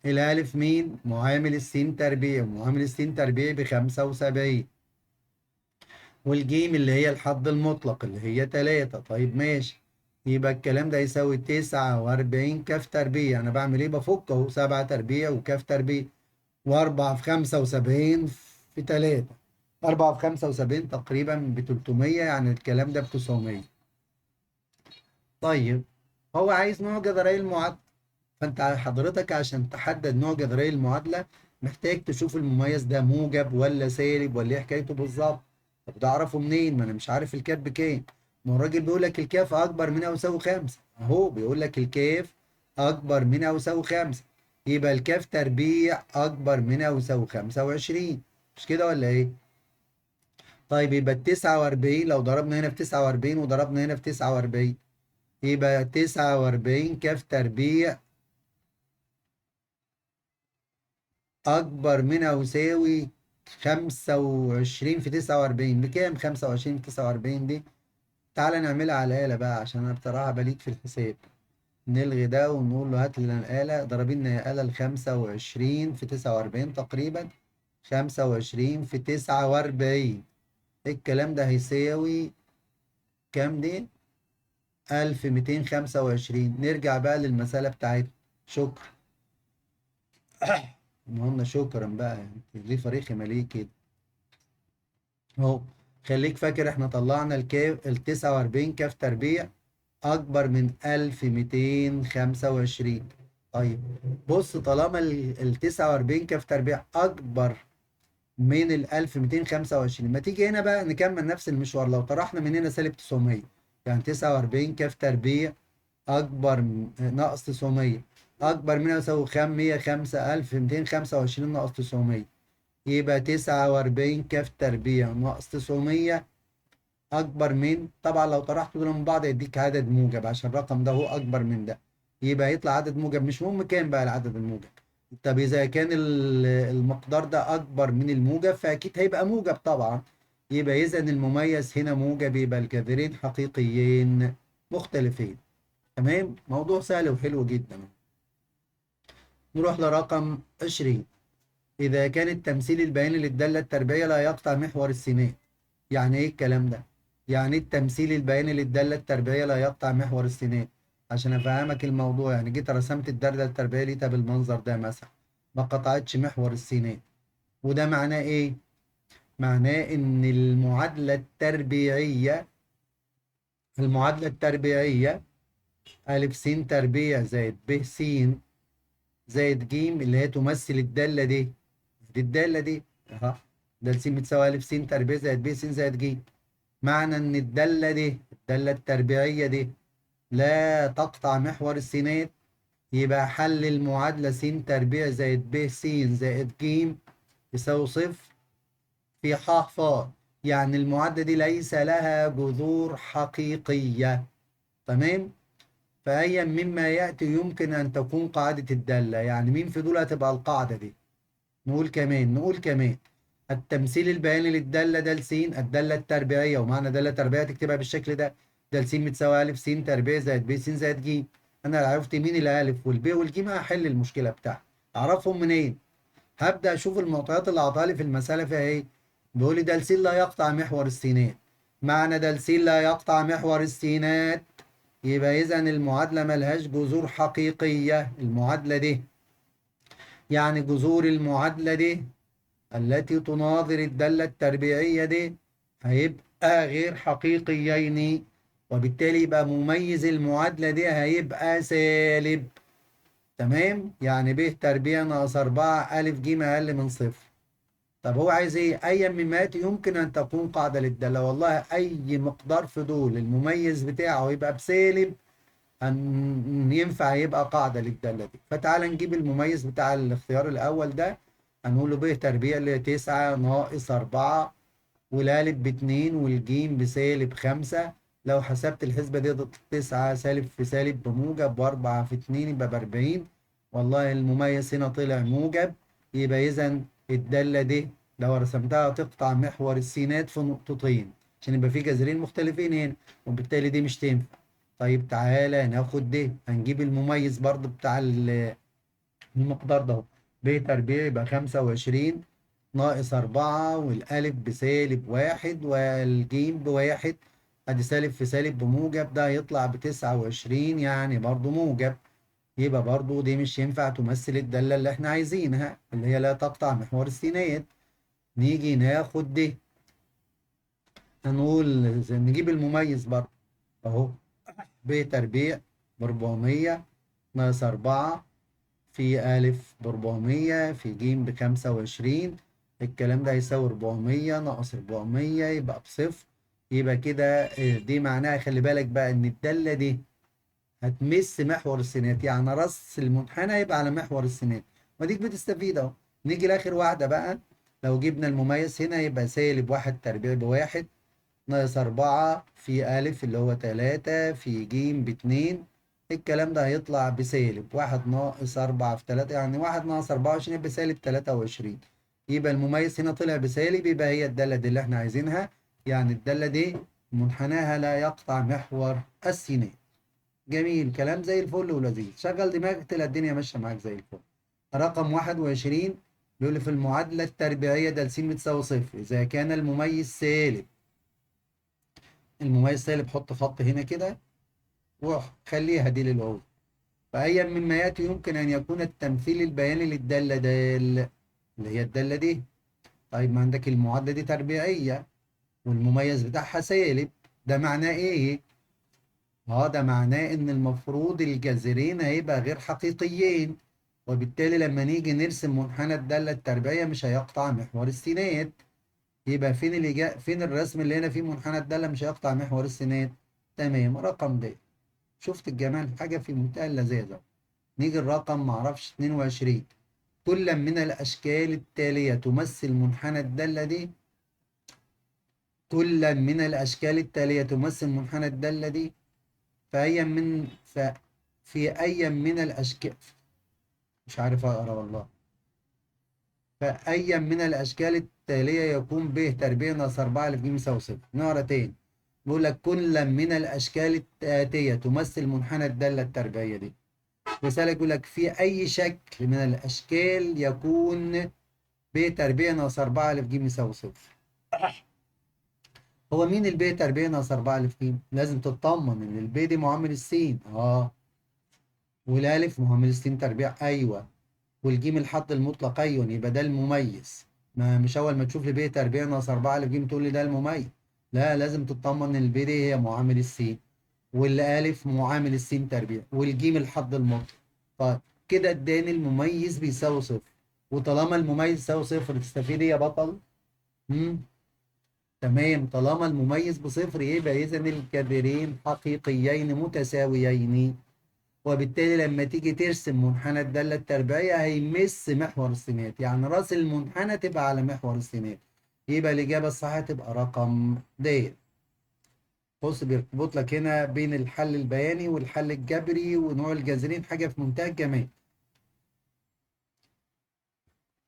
الألف مين؟ معامل السين تربيع، معامل السين تربيع ب75، والجيم اللي هي الحد المطلق اللي هي 3. طيب ماشي، يبقى الكلام ده يساوي 49 كاف تربيع. أنا بعمل إيه؟ بفك أهو، 7 تربيع وكاف تربيع، و4 في 75 في 3، 4 في 75 تقريبا ب300، يعني الكلام ده ب900. طيب هو عايز نوع جذري المعادلة، فأنت حضرتك عشان تحدد نوع جذري المعادلة محتاج تشوف المميز ده موجب ولا سالب ولا إيه حكايته بالظبط. طب ده أعرفه منين؟ ما أنا مش عارف الكاف بكام. ما هو الراجل بيقول لك الكاف أكبر من أو يساوي 5، أهو بيقول لك الكاف أكبر من أو يساوي 5، يبقى الكاف تربيع أكبر من أو يساوي 25، مش كده ولا إيه؟ طيب يبقى ال 49 لو ضربنا هنا في 49 وضربنا هنا في 49 يبقى 49 كاف تربيع أكبر من أو يساوي 25 في 49. بكام 25 في 49 دي؟ تعالى نعملها على الآلة بقى عشان أنا بصراحة بليد في الحساب. نلغي ده ونقول له هات لنا الآلة، ضربين لنا يا آلة ال 25 في 49 تقريبا، 25 في 49، الكلام ده هيساوي كام دي؟ 1225. نرجع بقى للمسألة بتاعتنا. شكرا. قلنا شكرا بقى، ليه فريق ماليه كده؟ اهو خليك فاكر احنا طلعنا الكاف ال 49 كاف تربيع اكبر من 1225. طيب بص، طالما ال 49 كاف تربيع اكبر من ال 1225، ما تيجي هنا بقى نكمل نفس المشوار. لو طرحنا من هنا سالب 900، يعني 49 كاف تربيع اكبر ناقص 900 اكبر من يساوي 105 1225 ناقص 900، يبقى 49 كاف تربيع ناقص 900 اكبر من، طبعا لو طرحت دول من بعض يديك عدد موجب عشان الرقم ده هو اكبر من ده، يبقى يطلع عدد موجب، مش مهم كام بقى العدد الموجب. طب اذا كان المقدار ده اكبر من الموجب فاكيد هيبقى موجب طبعا، يبقى اذا المميز هنا موجب، يبقى الجذرين حقيقيين مختلفين. تمام، موضوع سهل وحلو جدا. نروح لرقم 20. إذا كان التمثيل البياني للدالة التربيعية لا يقطع محور السينات. يعني إيه الكلام ده؟ يعني إيه التمثيل البياني للدالة التربيعية لا يقطع محور السينات؟ عشان أفهمك الموضوع، يعني جيت رسمت الدالة التربيعية لقيتها بالمنظر ده مثلا، ما قطعتش محور السينات. وده معناه إيه؟ معناه إن المعادلة التربيعية، المعادلة التربيعية أ س تربيع زائد ب س زائد ج اللي هي تمثل الدالة دي، دي الدالة دي اهو، د س بتساوي أ س تربيع زائد ب س زائد ج. معنى إن الدالة دي، الدالة التربيعية دي لا تقطع محور السينات، يبقى حل المعادلة س تربيع زائد ب س زائد ج يساوي صفر في ح ف، يعني المعادلة دي ليس لها جذور حقيقية. تمام؟ فأيا مما يأتي يمكن أن تكون قاعدة الدالة، يعني مين في دول هتبقى القاعدة دي؟ نقول كمان، نقول كمان التمثيل البياني للدالة د س، الدالة التربيعية، ومعنى دالة تربيعية تكتبها بالشكل ده، د س بتساوي أ س تربيع زائد ب س زائد ج. أنا لو عرفت مين الألف والب والج هحل المشكلة بتاعتي. أعرفهم منين؟ هبدأ أشوف المعطيات اللي أعطاها لي في المسألة فيها إيه؟ بيقول لي د س لا يقطع محور السينات. معنى د س لا يقطع محور السينات يبقى إذا المعادلة ملهاش جذور حقيقية. المعادلة دي يعني جذور المعادلة دي التي تناظر الدالة التربيعية دي هيبقى غير حقيقيين، وبالتالي يبقى مميز المعادلة دي هيبقى سالب. تمام؟ يعني ب تربيع ناقص 4 أ ج أقل من صفر. طب هو عايز ايه؟ أي مما يمكن أن تكون قاعدة للدالة. والله أي مقدار في دول المميز بتاعه يبقى بسالب أن ينفع يبقى قاعدة للدالة دي. فتعال نجيب المميز بتاع الاختيار الأول ده، هنقول له ب تربيع اللي 9 ناقص 4 والألف ب2 والجيم بسالب 5. لو حسبت الحسبة دي 9 سالب في سالب بموجب، و4 في 2 يبقى ب40. والله المميز هنا طلع موجب، يبقى إذا الدالة دي لو رسمتها تقطع محور السينات في نقطتين عشان يبقى في جذرين مختلفين هنا، وبالتالي دي مش تنفع. طيب تعالى ناخد دي، هنجيب المميز برضو بتاع المقدار ده، ب تربيع يبقى 25 ناقص 4 والألف بسالب 1 والجيم ب1، ادي سالب في سالب بموجب، ده هيطلع ب29 يعني برضو موجب، يبقى برضو دي مش ينفع تمثل الدالة اللي احنا عايزينها اللي هي لا تقطع محور السينات. نيجي ناخد دي، هنقول نجيب المميز برضو اهو، ب تربيع ب400 ناقص 4 في ألف ب400 في ج ب25، الكلام ده هيساوي 400 ناقص 400 يبقى بصفر. يبقى كده دي معناها خلي بالك بقى إن الدالة دي هتمس محور السينات، يعني رأس المنحنى يبقى على محور السينات، وديك بتستفيد أهو. نيجي لآخر واحدة بقى، لو جبنا المميز هنا يبقى سالب 1 تربيع ب1 ناقص 4 في ألف اللي هو 3 في ج ب2، الكلام ده هيطلع بسالب 1 ناقص 4 في 3، يعني 1 ناقص 24 يبقى سالب 23. يبقى المميز هنا طلع بسالب، يبقى هي الدالة دي اللي احنا عايزينها، يعني الدالة دي منحناها لا يقطع محور السينات. جميل، كلام زي الفل ولذيذ، شغل دماغك تلاقي الدنيا ماشية معاك زي الفل. رقم 21 بيقول لي في المعادلة التربيعية د س بتساوي صفر إذا كان المميز سالب. المميز سالب، حط خط هنا كده وخليها دي للعوز. فأي مما يأتي يمكن أن يكون التمثيل البياني للدالة دال اللي هي الدالة دي. طيب ما عندك المعادلة دي تربيعية والمميز بتاعها سالب، ده معناه إيه؟ ده معناه إن المفروض الجذرين هيبقى غير حقيقيين، وبالتالي لما نيجي نرسم منحنى الدالة التربيعية مش هيقطع محور السينات. يبقى فين اللي جاء، فين الرسم اللي هنا فيه منحنى الدالة مش هيقطع محور السينات؟ تمام، رقم د. شفت الجمال، حاجة في منتهى اللذاذة. نيجي الرقم معرفش 22، كل من الأشكال التالية تمثل منحنى الدالة دي، كل من الأشكال التالية تمثل منحنى الدالة دي، فأي من في أي من الأشكال، مش عارف أقرأ والله، فأي من الأشكال التالية يكون ب تربيع ناقص 4 ألف ج يساوي صفر. نقرأ تاني، بيقول لك كل من الأشكال الآتية تمثل منحنى الدالة التربيعية دي. رسالة يقول لك في أي شكل من الأشكال يكون ب تربيع ناقص 4 ألف ج يساوي صفر. هو مين الب تربيع ناقص 4 ألف ج؟ لازم تطمن إن الب دي معامل السين، والألف معامل السين تربيع، أيوه، والجيم الحد المطلق، أيوه، يبقى ده المميز. ما مش أول ما تشوف لي ب تربيع ناقص 4 ألف ج تقول لي ده المميز، لا، لازم تطمن إن الب دي هي معامل السين، والألف معامل السين تربيع، والجيم الحد المطلق. طيب كده اداني المميز بيساوي صفر، وطالما المميز يساوي صفر تستفيد ايه يا بطل؟ تمام، طالما المميز بصفر يبقى إذا الجذرين حقيقيين متساويين، وبالتالي لما تيجي ترسم منحنى الدالة التربيعية هيمس محور السينات، يعني راس المنحنى تبقى على محور السينات، يبقى الإجابة الصحيحة تبقى رقم د. بص بيربط لك هنا بين الحل البياني والحل الجبري ونوع الجذرين، حاجة في منتهى الجمال.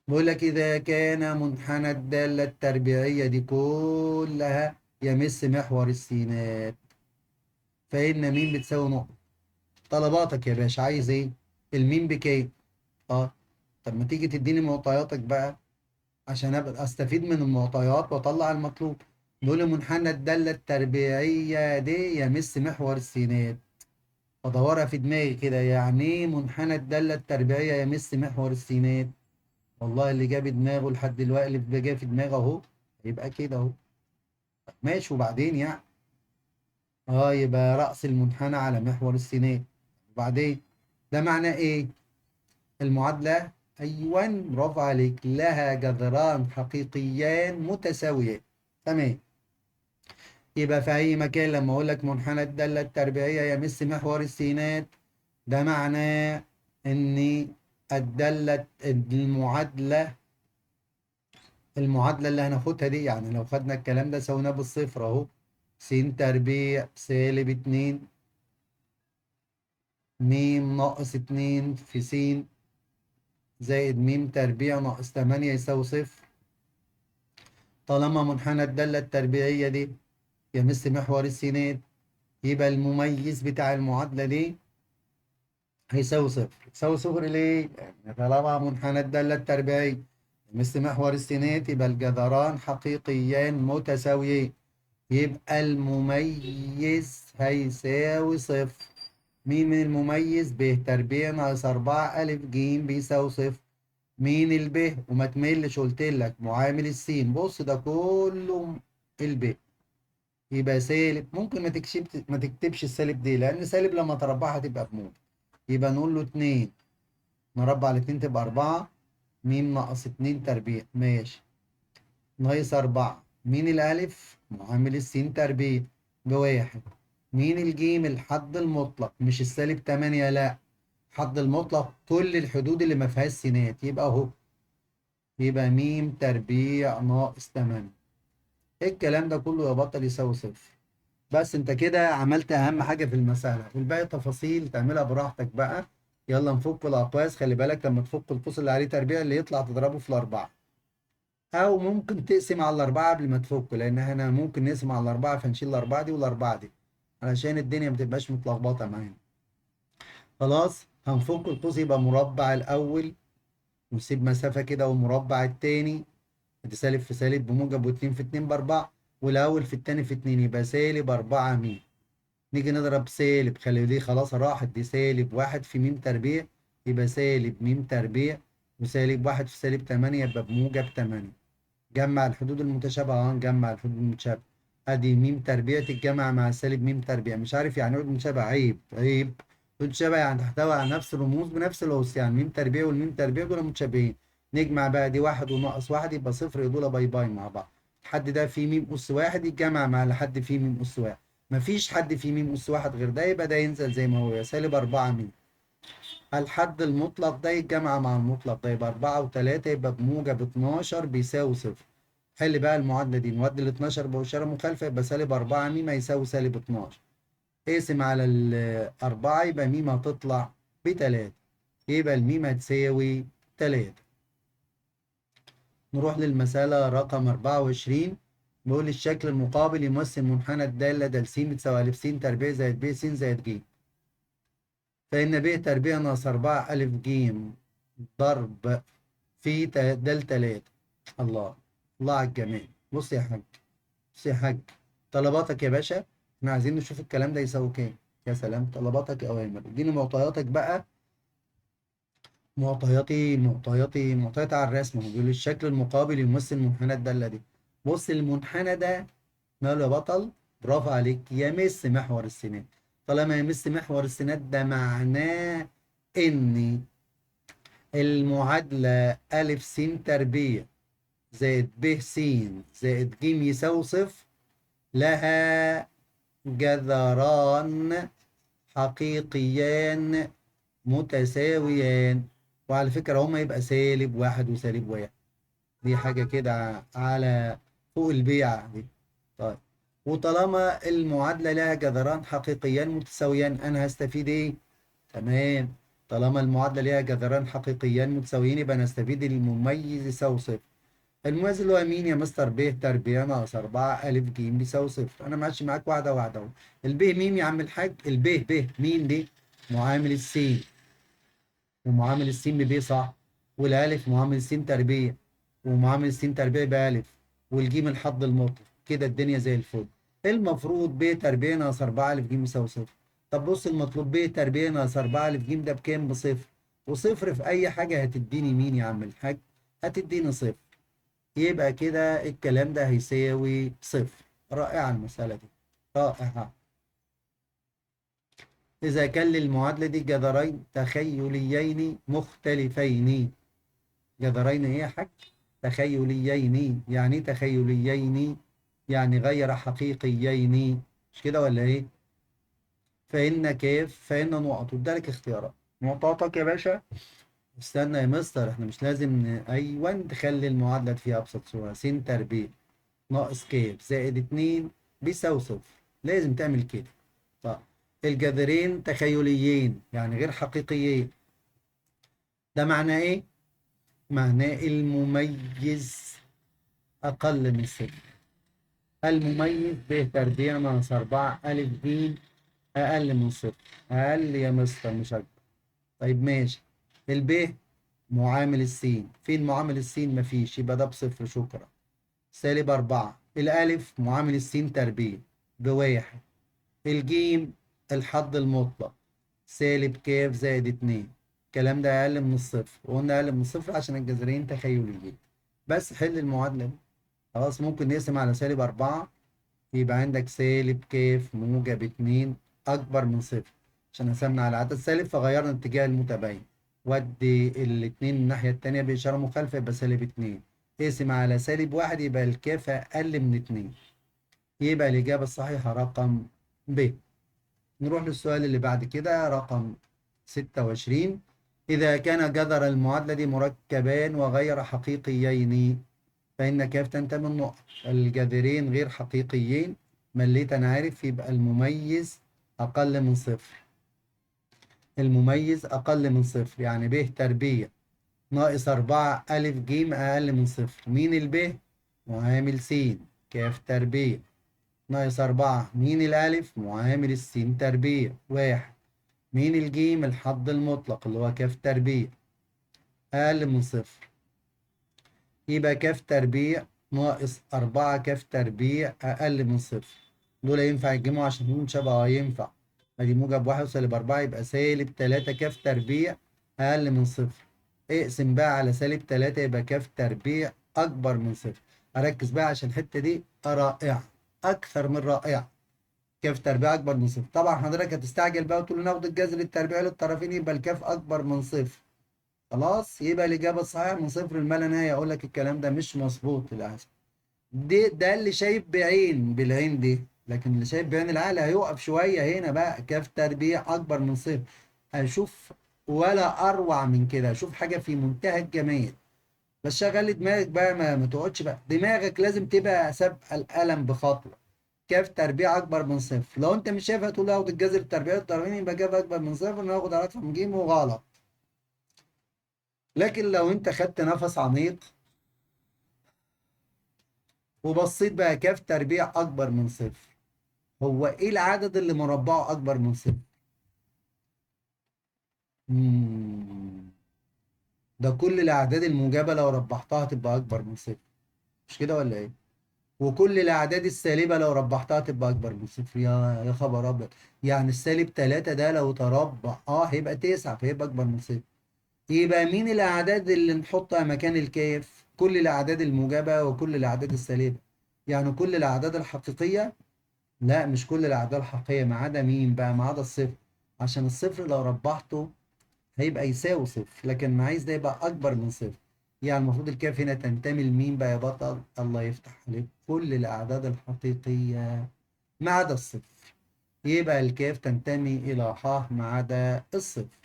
بيقول لك إذا كان منحنى الدالة التربيعية دي كلها يمس محور السينات فإن مين بتساوي نقطة. طلباتك يا باشا عايز إيه؟ الميم بكام؟ طب ما تيجي تديني معطياتك بقى عشان أبقى أستفيد من المعطيات وأطلع المطلوب. نقول منحنى الدالة التربيعية دي يمس محور السينات. بدورها في دماغي كده، يعني ايه منحنى الدالة التربيعية يمس محور السينات؟ والله اللي جاب دماغه لحد دلوقتي، اللي جاي في دماغه اهو، يبقى كده اهو. ماشي، وبعدين يعني يبقى رأس المنحنى على محور السينات. وبعدين ده معناه ايه؟ المعادلة، ايوه برافو عليك، لها جذران حقيقيان متساويان. تمام. يبقى في اي مكان لما اقول لك منحنى الدالة التربيعية يمس محور السينات، ده معناه ان الدالة المعادلة اللي هناخدها دي، يعني لو خدنا الكلام ده سويناه بالصفر اهو، س تربيع سالب 2 م ناقص 2 في س زائد م تربيع ناقص 8 يساوي صفر. طالما منحنى الدالة التربيعية دي يمس محور السينات، يبقى المميز بتاع المعادلة دي هيساوي صفر. يساوي صفر ليه؟ يعني طالما منحنى الدالة التربيعية يمس محور السينات يبقى الجذران حقيقيان متساويين، يبقى المميز هيساوي صفر. مين من المميز؟ ب تربيع ناقص 4 ألف ج بيساوي صفر. مين الب؟ وما تملش، قلت لك معامل السين، بص ده كله الب، يبقى سالب. ممكن ما تكتبش السالب دي، لأن سالب لما تربعها تبقى بموجب، يبقى نقول له 2 نربع الاتنين تبقى 4 م ناقص 2 تربيع، ماشي، ناقص 4. مين الألف؟ معامل السين تربيع بواحد. مين الجيم؟ الحد المطلق، مش السالب 8، لا، حد المطلق كل الحدود اللي ما فيهاش سينات، يبقى اهو، يبقى م تربيع ناقص 8. الكلام ده كله يا بطل يساوي صفر. بس انت كده عملت اهم حاجة في المسالة، والباقي تفاصيل تعملها براحتك بقى. يلا نفك الاقواس. خلي بالك لما تفك القوس اللي عليه تربيع اللي يطلع تضربه في الاربعة، او ممكن تقسم على الاربعة قبل ما تفك، لان احنا ممكن نقسم على الاربعة فنشيل الاربعة دي والاربعة دي علشان الدنيا ما تبقاش متلخبطه معانا. خلاص هنفك القوس، يبقى مربع الاول ونسيب مسافة كده، ومربع التاني ادي سالب في سالب بموجب، واتنين في اتنين باربعة، والاول في التاني في اتنين يبقى سالب 4 م. نيجي نضرب سالب، خلي دي خلاص راحت، دي سالب 1 في م تربيع يبقى سالب م تربيع، وسالب 1 في سالب 8 يبقى بموجب 8. جمع الحدود المتشابهة، نجمع الحدود المتشابهة، ادي م تربيع تتجمع مع سالب م تربيع. مش عارف يعني ايه حدود متشابهة، عيب عيب. حدود متشابهة يعني تحتوي على نفس الرموز بنفس الأس، يعني م تربيع والميم تربيع دول متشابهين. نجمع بقى دي 1 وناقص 1 يبقى صفر، دول bye bye مع بعض. الحد ده فيه م أس 1 يتجمع مع لحد فيه م أس 1، مفيش حد فيه م أس 1 غير ده، يبقى ده ينزل زي ما هو سالب 4 م. الحد المطلق ده يتجمع مع المطلق ده يبقى 4 و3 يبقى بموجب 12 بيساوي صفر. حل بقى المعادلة دي، نودي ال 12 بإشارة مخالفة يبقى سالب 4 م هيساوي سالب 12. اقسم على ال 4 يبقى م هتطلع ب3، يبقى الميم هتساوي 3. نروح للمسألة رقم 24، بيقول الشكل المقابل يمثل منحنى الدالة د س بتساوي أ س تربيع زائد ب س زائد ج، فإن ب تربيع ناقص 4 أ ج ضرب في د 3. الله الله على الجمال. بص يا حاج، بص يا حاج، طلباتك يا باشا، احنا عايزين نشوف الكلام ده يساوي كام. يا سلام، طلباتك أوامر. اديني معطياتك بقى. معطياتي معطياتي معطياتي على الرسم، هو بيقول الشكل المقابل يمثل منحنى الدالة دي. بص المنحنى ده ماله يا بطل؟ برافو عليك، يمس محور السينات. طالما يمس محور السينات ده معناه ان المعادلة أ س تربيع زائد ب س زائد ج يساوي صفر لها جذران حقيقيان متساويان. وعلى فكرة هما يبقى سالب 1 وسالب 1، دي حاجة كده على فوق البيعة دي. طيب، وطالما المعادلة لها جذران حقيقيان متساويان أنا هستفيد إيه؟ تمام، طالما المعادلة لها جذران حقيقيان متساويين يبقى أنا هستفيد المميز يساوي صفر. المميز اللي هو مين يا مستر؟ ب تربيع ناقص 4 أ ج بيساوي صفر. أنا ماشي معاك واحدة واحدة أهو. الب مين يا عم الحاج؟ الب ب مين دي؟ معامل السين، ومعامل السين بب صح، والألف معامل السين تربيع، ومعامل السين تربيع بألف، والجيم الحد المطلق. كده الدنيا زي الفل. المفروض ب تربيع ناقص 4 أ ج يساوي صفر. طب بص المطلوب ب تربيع ناقص 4 ألف ج ده بكام؟ بصفر، وصفر في أي حاجة هتديني مين يا عم الحاج؟ هتديني صفر. يبقى كده الكلام ده هيساوي صفر. رائعة المسألة دي، رائعة. إذا كان للمعادلة دي جذرين تخيليين مختلفين. جذرين إيه يا حاج؟ تخيليين. يعني إيه تخيليين؟ يعني غير حقيقيين، مش كده ولا إيه؟ فإن كيف فإن نقط، وادالك اختيارات. نقطاتك يا باشا. استنى يا مستر، احنا مش لازم ايوه تخلي المعادلة فيها ابسط صوره، س تربيع ناقص ك زائد 2 بيساوي صفر، لازم تعمل كده. طب الجذرين تخيليين يعني غير حقيقيين، ده معناه ايه؟ معناه المميز اقل من صفر. المميز ب تربيع ناقص 4 ألف ج اقل من صفر. اقل يا مستر مش اكبر. طيب ماشي، الب معامل السين، فين معامل السين؟ مفيش، يبقى ده بصفر، شكرا. سالب 4، الألف معامل السين تربيع بواحد، الجيم الحد المطلق سالب كاف زائد 2، الكلام ده أقل من الصفر، وقلنا أقل من الصفر عشان الجذرين تخيليين. بس حل المعادلة دي خلاص. ممكن نقسم على سالب 4، يبقى عندك سالب كاف موجب 2 أكبر من صفر، عشان قسمنا على عدد سالب فغيرنا اتجاه المتباين، ودي الاتنين الناحية التانية بإشارة مخالفة يبقى سالب 2، اقسم على سالب 1 يبقى الكاف أقل من 2، يبقى الإجابة الصحيحة رقم ب. نروح للسؤال اللي بعد كده رقم 26. إذا كان جذر المعادلة دي مركبان وغير حقيقيين فإن كاف تنتمي النقط، الجذرين غير حقيقيين مليت أنا عارف، يبقى المميز أقل من صفر. المميز أقل من صفر يعني ب تربيع ناقص 4 ألف ج أقل من صفر. مين الب؟ معامل س كاف تربيع ناقص 4. مين الألف؟ معامل السين تربيع 1. مين الجيم؟ الحد المطلق اللي هو كاف تربيع أقل من صفر، يبقى كاف تربيع ناقص 4 كاف تربيع أقل من صفر. دول ينفع يتجمعوا عشان هم شبه؟ ينفع. ادي موجب 1 وسالب 4 يبقى سالب 3 كاف تربيع أقل من صفر. اقسم بقى على سالب 3 يبقى كاف تربيع أكبر من صفر. أركز بقى عشان الحتة دي رائعة، أكثر من رائعة. كاف تربيع أكبر من صفر. طبعا حضرتك هتستعجل بقى وتقول ناخد الجذر التربيعي للطرفين يبقى الكاف أكبر من صفر. خلاص، يبقى الإجابة الصحيحة من صفر لما لا نهاية. أقول لك الكلام ده مش مظبوط للأسف. ده اللي شايف بعين، بالعين دي، لكن اللي شايف بعين العقل هيقف شوية هنا بقى. كاف تربيع أكبر من صفر، هشوف ولا أروع من كده، هشوف حاجة في منتهى الجمال. بس شغل دماغك بقى، ما تقعدش بقى، دماغك لازم تبقى سابقة القلم بخطوة. كاف تربيع أكبر من صفر، لو أنت مش شايفها تقول آخد الجذر التربيعي للطرفين يبقى كاف أكبر من صفر، ناخد على رقم ج وغلط. لكن لو أنت خدت نفس عميق وبصيت بقى كاف تربيع أكبر من صفر، هو إيه العدد اللي مربعه أكبر من صفر؟ ده كل الأعداد الموجبة لو ربحتها تبقى أكبر من صفر، مش كده ولا إيه؟ وكل الأعداد السالبة لو ربحتها تبقى أكبر من صفر. يا خبر أبيض، يعني السالب 3 ده لو تربع هيبقى 9، فهيبقى أكبر من صفر. يبقى مين الأعداد اللي نحطها مكان الكاف؟ كل الأعداد الموجبة وكل الأعداد السالبة. يعني كل الأعداد الحقيقية؟ لا، مش كل الأعداد الحقيقية، ما عدا مين بقى؟ ما عدا الصفر، عشان الصفر لو ربحته هيبقى يساوي صفر، لكن ما عايز ده يبقى أكبر من صفر. يعني المفروض الكاف هنا تنتمي لمين بقى يا بطل؟ الله يفتح عليك، كل الأعداد الحقيقية ما عدا الصفر. يبقى الكاف تنتمي إلى ح ما عدا الصفر.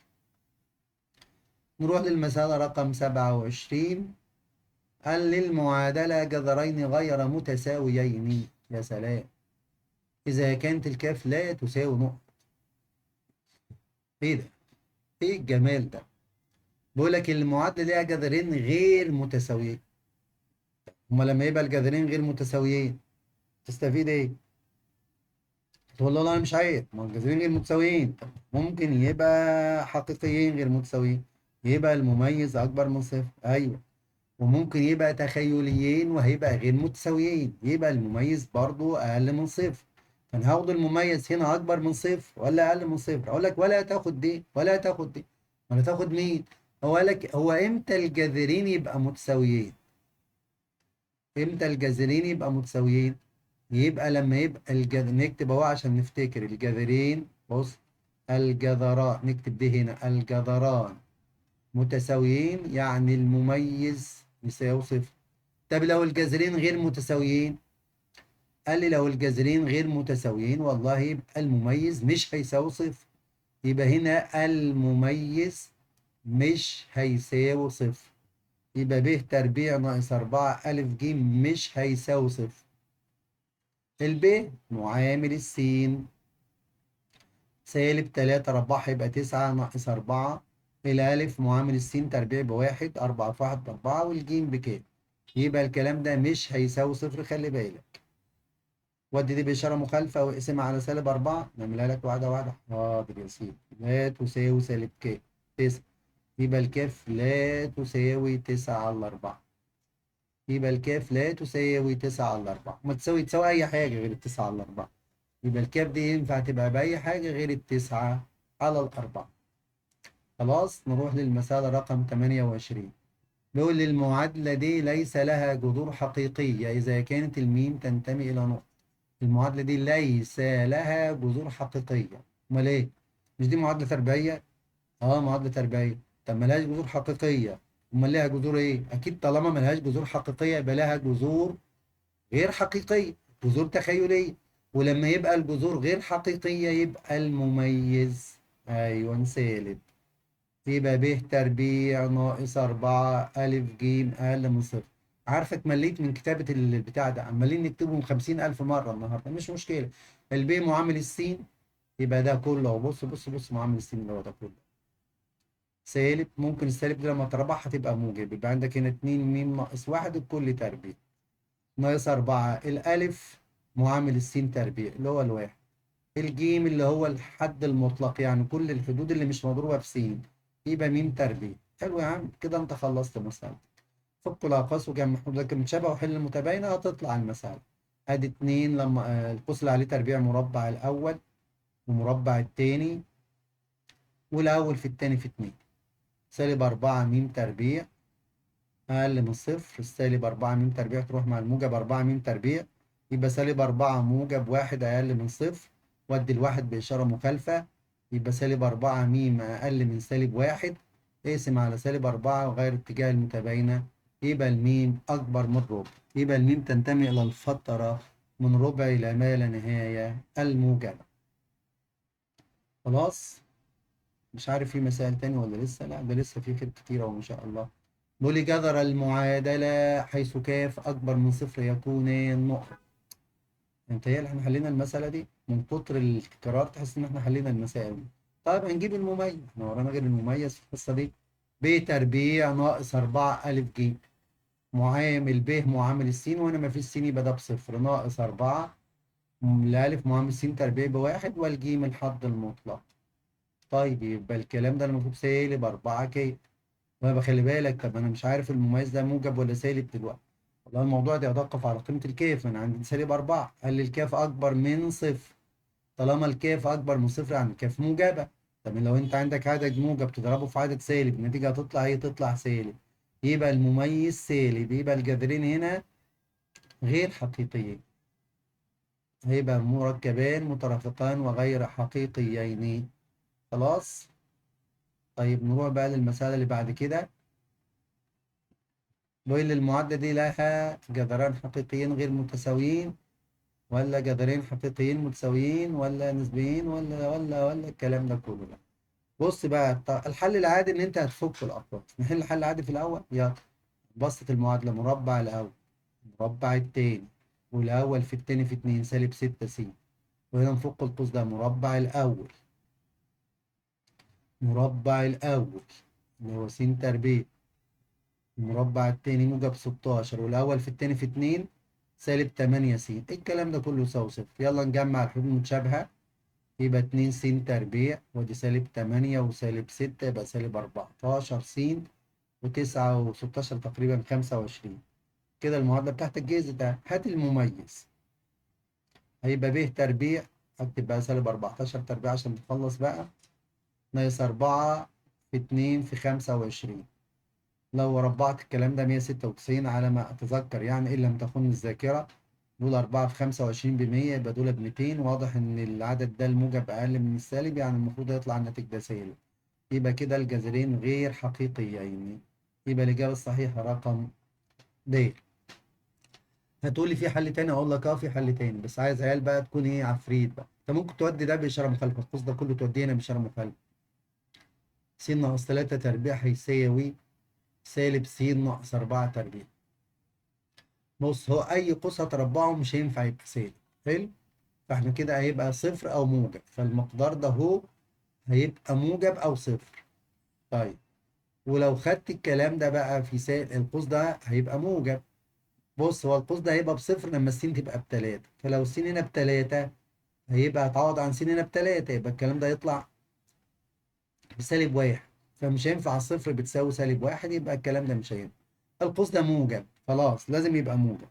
نروح للمسألة رقم 27. قال للمعادلة جذرين غير متساويين. يا سلام، إذا كانت الكاف لا تساوي نقط. إيه ده؟ إيه الجمال ده؟ بيقول لك المعادلة ليها جذرين غير متساويين. هما لما يبقى الجذرين غير متساويين تستفيد إيه؟ تقول له لا أنا مش عارف، ما الجذرين غير متساويين. طب ممكن يبقى حقيقيين غير متساويين، يبقى المميز أكبر من صفر، أيوه. وممكن يبقى تخيليين وهيبقى غير متساويين، يبقى المميز برضو أقل من صفر. فانا هاخد المميز هنا اكبر من صفر ولا اقل من صفر؟ اقول لك ولا تاخد دي ولا تاخد دي، ولا تاخد مين؟ هو لك هو امتى الجذرين يبقى متساويين؟ امتى الجذرين يبقى متساويين؟ يبقى لما يبقى الجذر، نكتب اهو عشان نفتكر الجذرين، بص الجذران، نكتب دي هنا الجذران متساويين يعني المميز يساوي صفر. طب لو الجذرين غير متساويين؟ قال لي لو الجذرين غير متساويين والله يبقى المميز مش هيساوي صفر، يبقى هنا المميز مش هيساوي صفر، يبقى ب تربيع ناقص 4 أ ج مش هيساوي صفر. الب معامل السين سالب 3 ربعها يبقى 9 ناقص 4، الألف معامل السين تربيع بواحد، 4 في 1 ب4، والجيم بكام؟ يبقى الكلام ده مش هيساوي صفر. خلي بالك، ودي دي بإشارة مخالفة واقسمها على سالب 4، نعملها لك واحدة واحدة. حاضر يا سيدي، لا تساوي سالب كام؟ 9، يبقى الكاف لا تساوي 9 على 4، يبقى الكاف لا تساوي 9 على 4، ما تساوي تساوي أي حاجة غير 9 على 4، يبقى الكاف دي ينفع تبقى بأي حاجة غير 9 على 4. خلاص نروح للمسألة رقم 28. بيقول المعادلة دي ليس لها جذور حقيقية إذا كانت الميم تنتمي إلى نقطة. المعادلة دي ليس لها جذور حقيقية، أمال إيه؟ مش دي معادلة تربيعية؟ آه معادلة تربيعية. طب ملهاش جذور حقيقية، أمال لها جذور إيه؟ أكيد طالما ملهاش جذور حقيقية يبقى لها جذور غير حقيقية، جذور تخيلية، ولما يبقى الجذور غير حقيقية يبقى المميز أيوه سالب، يبقى ب تربيع ناقص 4 أ ج أقل من صفر. عارفك مليت من كتابة البتاع ده، عمالين نكتبهم 50,000 مرة النهاردة، مش مشكلة. الب معامل السين يبقى ده كله، بص بص بص معامل السين اللي هو ده كله سالب، ممكن السالب ده لما تربحها تبقى موجب، يبقى عندك هنا 2 م ناقص 1 الكل تربيع ناقص 4 الألف معامل السين تربيع اللي هو الواحد، الجيم اللي هو الحد المطلق يعني كل الحدود اللي مش مضروبة في سين يبقى م تربيع. حلو يا عم كده انت خلصت مسألتك. فك الأقواس وجمع حدودك المتشابهة وحل المتباينة هتطلع المسألة. ادي 2 لما القوس اللي عليه تربيع مربع الأول ومربع التاني والأول في التاني في 2 سالب 4 م تربيع أقل من صفر، السالب 4 م تربيع تروح مع الموجب 4 م تربيع يبقى سالب 4 موجب 1 أقل من صفر، ودي الواحد بإشارة مخالفة يبقى سالب 4 م أقل من سالب 1، اقسم على سالب 4 وغير اتجاه المتباينة يبقى الميم أكبر من ربع، يبقى الميم تنتمي إلى الفترة من ربع إلى ما لا نهاية الموجبة. خلاص مش عارف في مسائل تاني ولا لسه؟ لا ده لسه في خير كتير أهو إن شاء الله. بيقول لي جذر المعادلة حيث كاف أكبر من صفر يكون نقطة. متهيألي احنا حلينا المسألة دي من كتر التكرار تحس إن احنا حلينا المسائل دي. طيب هنجيب المميز، احنا ورانا غير المميز في القصة دي. ب تربيع ناقص 4 أ ج معامل ب معامل السين، وهنا مفيش س يبقى ده بصفر، ناقص 4 الألف معامل س تربيع بواحد والجيم الحد المطلق. طيب يبقى الكلام ده المفروض سالب 4 ك. طيب خلي بالك، طب أنا مش عارف المميز ده موجب ولا سالب دلوقتي. والله الموضوع ده يتوقف على قيمة الكاف، أنا عندي سالب 4، قال لي الكاف أكبر من صفر. طالما الكاف أكبر من صفر يعني الكاف موجبة. طب لو أنت عندك عدد موجب تضربه في عدد سالب النتيجة هتطلع إيه؟ تطلع سالب. يبقى المميز سالب، يبقى الجذرين هنا غير حقيقيين. هيبقى مركبان مترافقان وغير حقيقيين. خلاص؟ طيب نروح بقى للمسألة اللي بعد كده. بيقول المعادلة دي لها جذران حقيقيين غير متساويين ولا جذرين حقيقيين متساويين ولا نسبيين ولا ولا ولا الكلام ده كله. ده بص بقى، الحل العادي ان انت هتفك الاقواس. نحل الحل العادي في الاول. يلا بسط المعادلة، مربع الاول مربع التاني والاول في التاني في 2 سالب 6 س، وهنا نفك القوس ده مربع الاول مربع الاول اللي هو س تربيع المربع التاني موجب 16 والاول في التاني في 2 سالب 8 س، الكلام ده كله يساوي صفر. يلا نجمع الحدود المتشابهة، يبقى 2 س تربيع ودي سالب 8 وسالب 6 يبقى سالب 14 س و9 و16 تقريبا 25. كده المعادلة بتاعت الجذر ده. هات المميز، هيبقى ب تربيع، اكتب بقى سالب 14 تربيع عشان تخلص بقى، ناقص 4 في 2 في 25. لو ربعت الكلام ده 196 على ما أتذكر يعني، إن لم تخن الذاكرة. دول 4 في 25 ب100، يبقى دول ب200. واضح إن العدد ده الموجب أقل من السالب، يعني المفروض هيطلع الناتج ده سالب. يبقى كده الجذرين غير حقيقيين، يبقى الإجابة الصحيحة رقم د. هتقولي في حل تاني؟ أقول لك أه في حل تاني، بس عايز عيال بقى تكون إيه، عفريت بقى. أنت ممكن تودي ده بإشارة مخالفة، القوس ده كله توديه هنا بإشارة مخالفة. س ناقص 3 تربيع هيساوي سالب س ناقص 4 تربيع. بص هو أي قوس هتربعه مش هينفع يبقى سالب، حلو؟ فإحنا كده هيبقى صفر أو موجب، فالمقدار ده هو هيبقى موجب أو صفر. طيب ولو خدت الكلام ده بقى في سالب، القوس ده هيبقى موجب. بص هو القوس ده هيبقى بصفر لما السين تبقى بتلاتة، فلو السين هنا بتلاتة هيبقى هتعوض عن سين هنا بتلاتة، يبقى الكلام ده يطلع بسالب 1، فمش هينفع الصفر بتساوي سالب 1، يبقى الكلام ده مش هينفع. القوس ده موجب خلاص لازم يبقى موجب.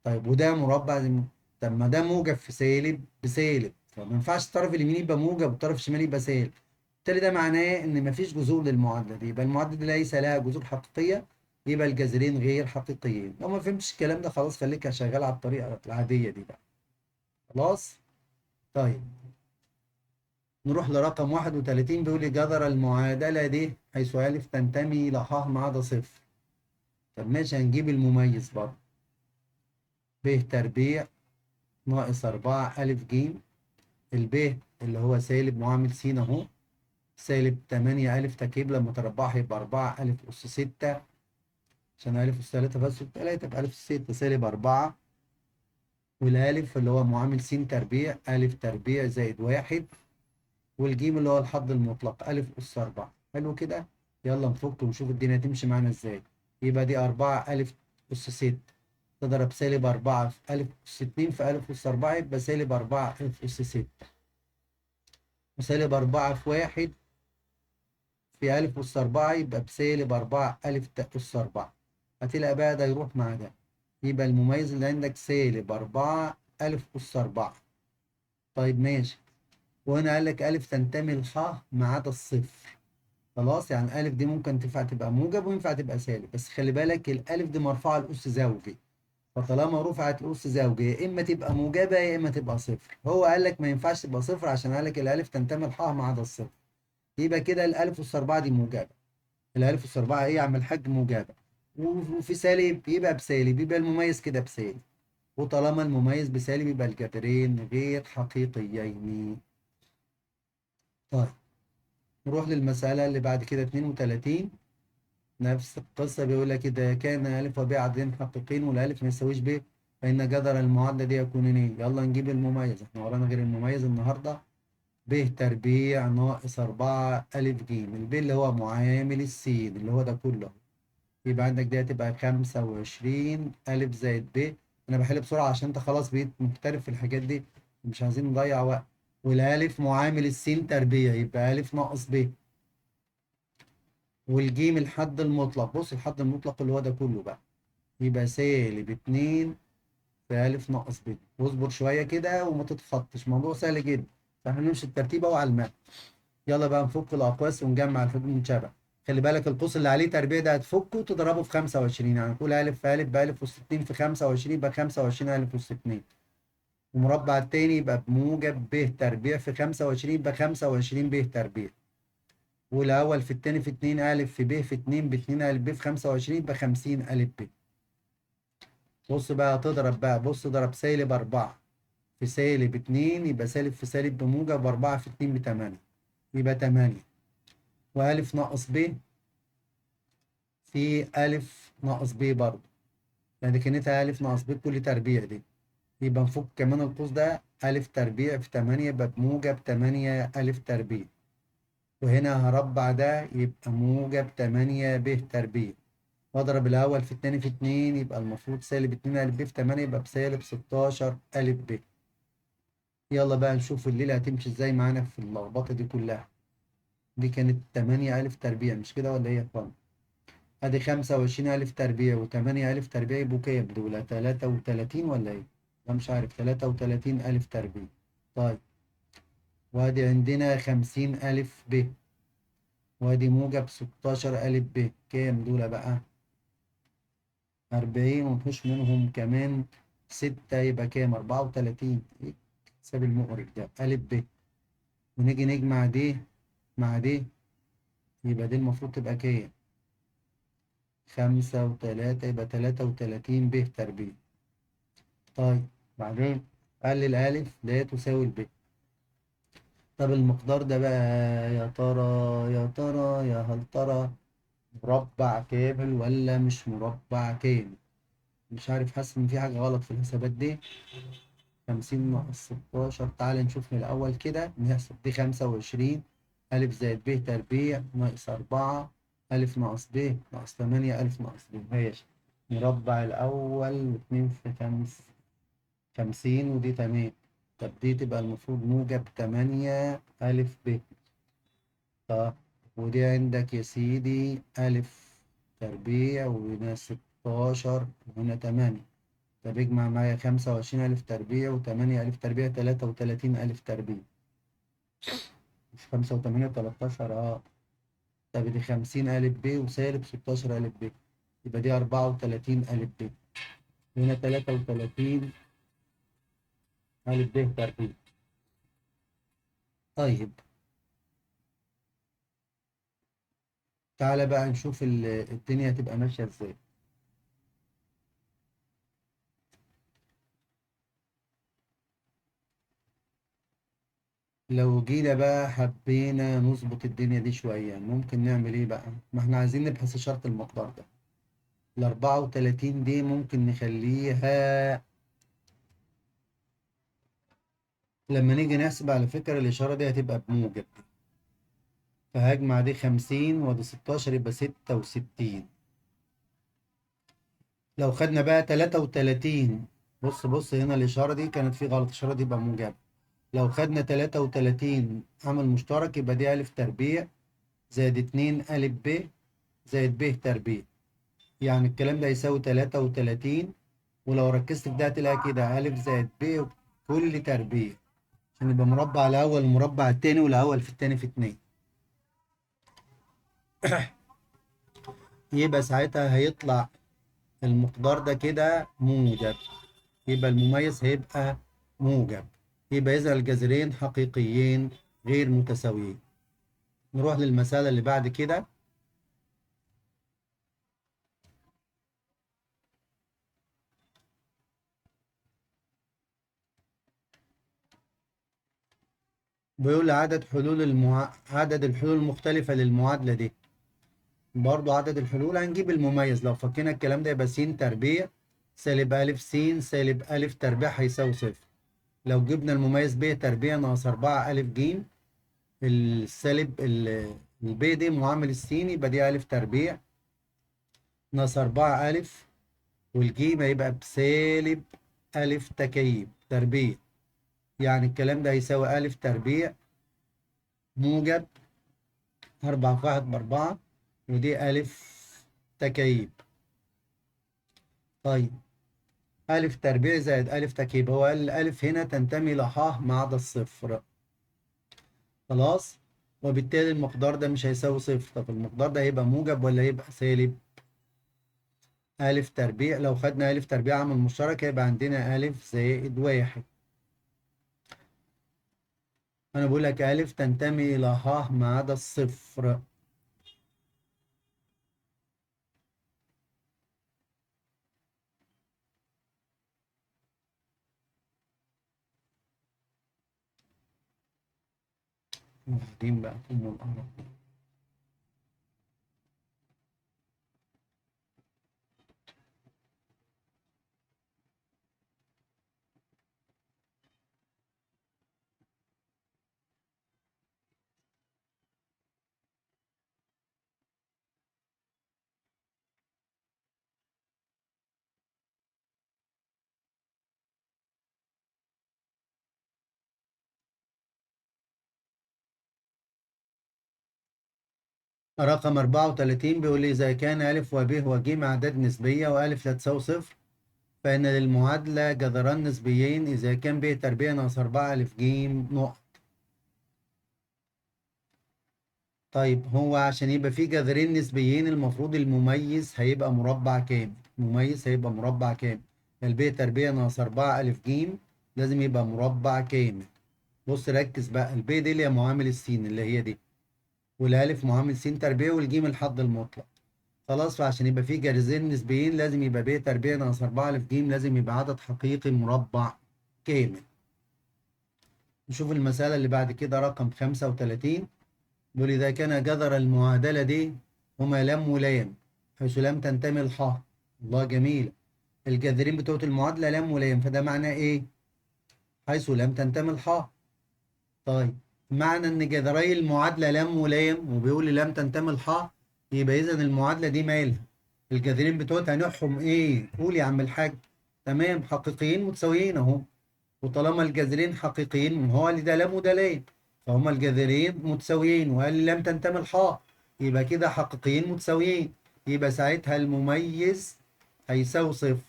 طيب وده مربع زي طب ما ده موجب في سالب بسالب، فما ينفعش الطرف اليمين يبقى موجب والطرف الشمال يبقى سالب. بالتالي ده معناه ان مفيش جذور للمعادله دي، يبقى المعادله دي ليس لها جذور حقيقيه، يبقى الجذرين غير حقيقيين. لو ما فهمتش الكلام ده خلاص خليك شغال على الطريقه العاديه دي بقى. خلاص؟ طيب نروح لرقم 31، بيقول لي جذر المعادله دي حيث ألف تنتمي إلى ح ما عدا صفر. طب ماشي هنجيب المميز برضه. ب تربيع ناقص 4 ألف ج، الب اللي هو سالب معامل س أهو، سالب 8 ألف تكعيب لما تربعها يبقى 4 ألف أس 6، عشان ألف أس 3 بس 3 يبقى ألف أس 6 سالب 4، والألف اللي هو معامل س تربيع ألف تربيع زائد 1، والجيم اللي هو الحد المطلق ألف أس 4. حلو كده؟ يلا نفك ونشوف الدنيا تمشي معانا إزاي. يبقى دي 4 ألف أس 6 تضرب سالب 4 في ألف أس 2 في ألف أس 4 يبقى سالب 4 ألف أس 6، وسالب 4 في 1 في ألف أس 4 يبقى بسالب 4 ألف أس 4. هتلاقي بقى ده يروح مع ده، يبقى المميز اللي عندك سالب 4 ألف أس 4. طيب ماشي، وهنا قال لك ألف تنتمي لح ما عدا الصفر. خلاص يعني ألف دي ممكن تنفع تبقى موجب وينفع تبقى سالب، بس خلي بالك الألف دي مرفوعة لأس زوجي، فطالما رفعت لأس زوجي يا إما تبقى موجبة يا إما تبقى صفر. هو قال لك ما ينفعش تبقى صفر عشان قال لك الألف تنتمي لح ما عدا الصفر، يبقى كده الألف أس 4 دي موجبة. الألف أس 4 إيه يا عم الحاج؟ موجبة، وفي سالب يبقى بسالب، يبقى المميز كده بسالب، وطالما المميز بسالب يبقى الجذرين غير حقيقيين. طيب نروح للمسألة اللي بعد كده 32، نفس القصة بيقول لك إذا كان ألف وب عددين حقيقيين والألف ما يساويش ب فإن جذر المعادلة دي يكون إيه؟ يلا نجيب المميز، إحنا ورانا غير المميز النهاردة. ب تربيع ناقص 4 ألف ج، الب اللي هو معامل السين اللي هو ده كله، يبقى عندك دي هتبقى 25 ألف زائد ب. أنا بحل بسرعة عشان أنت خلاص بقيت محترف في الحاجات دي، مش عايزين نضيع وقت. والألف معامل السين تربيع يبقى ألف ناقص ب، والجيم الحد المطلق، بص الحد المطلق اللي هو ده كله بقى، يبقى سالب 2 في ألف ناقص ب. واصبر شوية كده وما تتخطش، موضوع سهل جدا، فاحنا نمشي الترتيب اهو على الماء. يلا بقى نفك الأقواس ونجمع الحدود المتشابهة. خلي بالك القوس اللي عليه تربيع ده هتفكه وتضربه في 25، يعني تقول ألف في ألف بألف أس 2 في 25 يبقى 25 ألف أس 2، ومربع التاني يبقى بموجب ب تربيع في 25 يبقى 25 ب تربيع، والأول في التاني في 2 ألف في ب في 2 ب 2 ألف ب في 25 يبقى 50 ألف ب. بص بقى تضرب بقى، بص اضرب سالب 4 في سالب 2 يبقى سالب في سالب بموجب، 4 في 2 ب8 يبقى 8، وألف ناقص ب في ألف ناقص ب برضه، يعني كانتها ألف ناقص ب كل تربيع دي، يبقى نفك كمان القوس ده ألف تربيع في 8 يبقى بموجب 8 ألف تربيع، وهنا هربع ده يبقى موجب 8 ب تربيع، واضرب الأول في التاني في 2 يبقى المفروض سالب 2 ألف ب في 8 يبقى بسالب 16 ألف ب. يلا بقى نشوف الليلة هتمشي ازاي معانا في اللخبطة دي كلها. دي كانت 8 ألف تربيع مش كده ولا ايه يا اخوان؟ ادي 25 ألف تربيع و8 ألف تربيع يبقوا كام؟ دول 33 ولا ايه؟ ده مش عارف 33 ألف تربيع. طيب وادي عندنا 50 ألف ب، وادي موجب 16 ألف ب، كام دول بقى؟ 40، ونحوش منهم كمان 6 يبقى كام؟ 34. ايه الحساب المقرف ده؟ ألف ب، ونيجي نجمع دي مع دي يبقى دي المفروض تبقى كام؟ 5 و3 يبقى 33 ب تربيع. طيب بعدين قال لي الألف لا تساوي الب. طب المقدار ده بقى يا ترى يا ترى يا هل ترى مربع كامل ولا مش مربع كامل؟ مش عارف، حاسس إن في حاجة غلط في الحسابات دي. 50 ناقص 16، تعال نشوف من الأول كده، نحسب دي 25 ألف زائد ب تربيع ناقص 4 ألف ناقص ب ناقص 8 ألف ناقص ب. ماشي، مربع الأول واتنين في خمس 50 ودي تمام. طب دي تبقى المفروض موجب 8 ألف ب. طب ودي عندك يا سيدي ألف تربيع وهنا 16 وهنا 8. طب اجمع معايا 25 ألف تربيع وتمانية ألف تربيع، 33 ألف تربيع، مش 5 وتمانية 13. طب دي 50 ألف ب وسالب 16 ألف ب، يبقى دي 34 ألف ب، هنا 33 ألف ب تربيع. طيب تعالى بقى نشوف الدنيا هتبقى ماشية ازاي. لو جينا بقى حبينا نظبط الدنيا دي شوية ممكن نعمل ايه بقى؟ ما احنا عايزين نبحث شرط المقدار ده. 34 دي ممكن نخليها لما نيجي نحسب، على فكرة الإشارة دي هتبقى بموجب، فهجمع دي 50 وادي 16 يبقى 66. لو خدنا بقى 33، بص بص هنا الإشارة دي كانت في غلط، الإشارة دي يبقى موجب. لو خدنا 33 عامل مشترك يبقى دي ألف تربيع زائد 2 ألف ب زائد ب تربيع، يعني الكلام ده يساوي 33. ولو ركزت في ده هتلاقي كده ألف زائد ب كل تربيع، عشان يبقى مربع الأول ومربع التاني والأول في التاني في 2. يبقى ساعتها هيطلع المقدار ده كده موجب، يبقى المميز هيبقى موجب، يبقى إذا الجذرين حقيقيين غير متساويين. نروح للمسألة اللي بعد كده. بيقول عدد حلول عدد الحلول المختلفة للمعادلة دي. برضو عدد الحلول هنجيب المميز، لو فكينا الكلام ده يبقى س تربيع سالب ألف س سالب ألف تربيع هيساوي صفر. لو جبنا المميز ب تربيع ناقص 4 ألف ج، السالب الب دي معامل السين يبقى دي ألف تربيع ناقص 4 ألف، والجيم هيبقى بسالب ألف تكعيب تربيع، يعني الكلام ده هيساوي ألف تربيع موجب 4 في 1 ب4 ودي ألف تكعيب. طيب ألف تربيع زائد ألف تكعيب، هو قال الألف هنا تنتمي لح ما عدا الصفر، خلاص، وبالتالي المقدار ده مش هيساوي صفر. طب المقدار ده هيبقى موجب ولا هيبقى سالب؟ ألف تربيع، لو خدنا ألف تربيع عامل مشترك هيبقى عندنا ألف زائد 1. أنا بقول لك ألف تنتمي إلى ح ما عدا الصفر. وبعدين بقى ثم الأمر. رقم 34 بيقول لي إذا كان ألف وب وج أعداد نسبية وألف لا تساوي صفر، فإن للمعادلة جذران نسبيين إذا كان ب تربيع ناقص 4 ألف ج نقط. طيب هو عشان يبقى فيه جذرين نسبيين المفروض المميز هيبقى مربع كام؟ المميز هيبقى مربع كام؟ الب تربيع ناقص 4 ألف ج لازم يبقى مربع كامل. بص ركز بقى، الب دي اللي هي معامل السين اللي هي دي، والالف معامل س تربيع، والجيم الحد المطلق. خلاص، فعشان يبقى فيه جذرين نسبيين لازم يبقى ب تربيع ناقص 4 ألف ج لازم يبقى عدد حقيقي مربع كامل. نشوف المسألة اللي بعد كده رقم 35. بيقول إذا كان جذر المعادلة دي هما لام ولام حيث لم تنتمي الحاء. الله جميل، الجذرين بتوع المعادلة لام ولام، فده معناه إيه؟ حيث لم تنتمي الحاء. طيب معنى إن جذري المعادلة لام ولام وبيقول لي لم تنتمي الحاء، يبقى إذا المعادلة دي مالها؟ الجذرين بتوعتها نوعهم إيه؟ قول يا عم الحاج. تمام، حقيقيين متساويين أهو، وطالما الجذرين حقيقيين هو اللي ده لام وده لام، فهما الجذرين متساويين، وقال لي لم تنتمي الحاء يبقى كده حقيقيين متساويين، يبقى ساعتها المميز هيساوي صفر،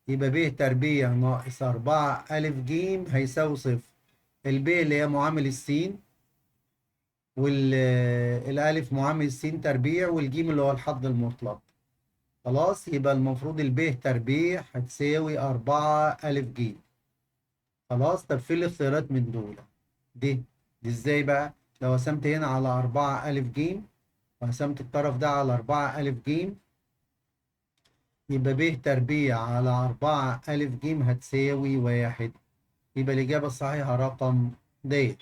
يبقى ب تربيع ناقص 4 ألف ج هيساوي صفر. الب اللي هي معامل السين، والألف معامل السين تربيع، والجيم اللي هو الحد المطلق. خلاص، يبقى المفروض الب تربيع هتساوي 4 ألف ج. خلاص، طب فين الاختيارات من دول؟ دي ازاي بقى؟ لو قسمت هنا على 4 ألف ج وقسمت الطرف ده على 4 ألف ج، يبقى ب تربيع على 4 ألف ج هتساوي 1. يبقى الإجابة الصحيحة رقم د.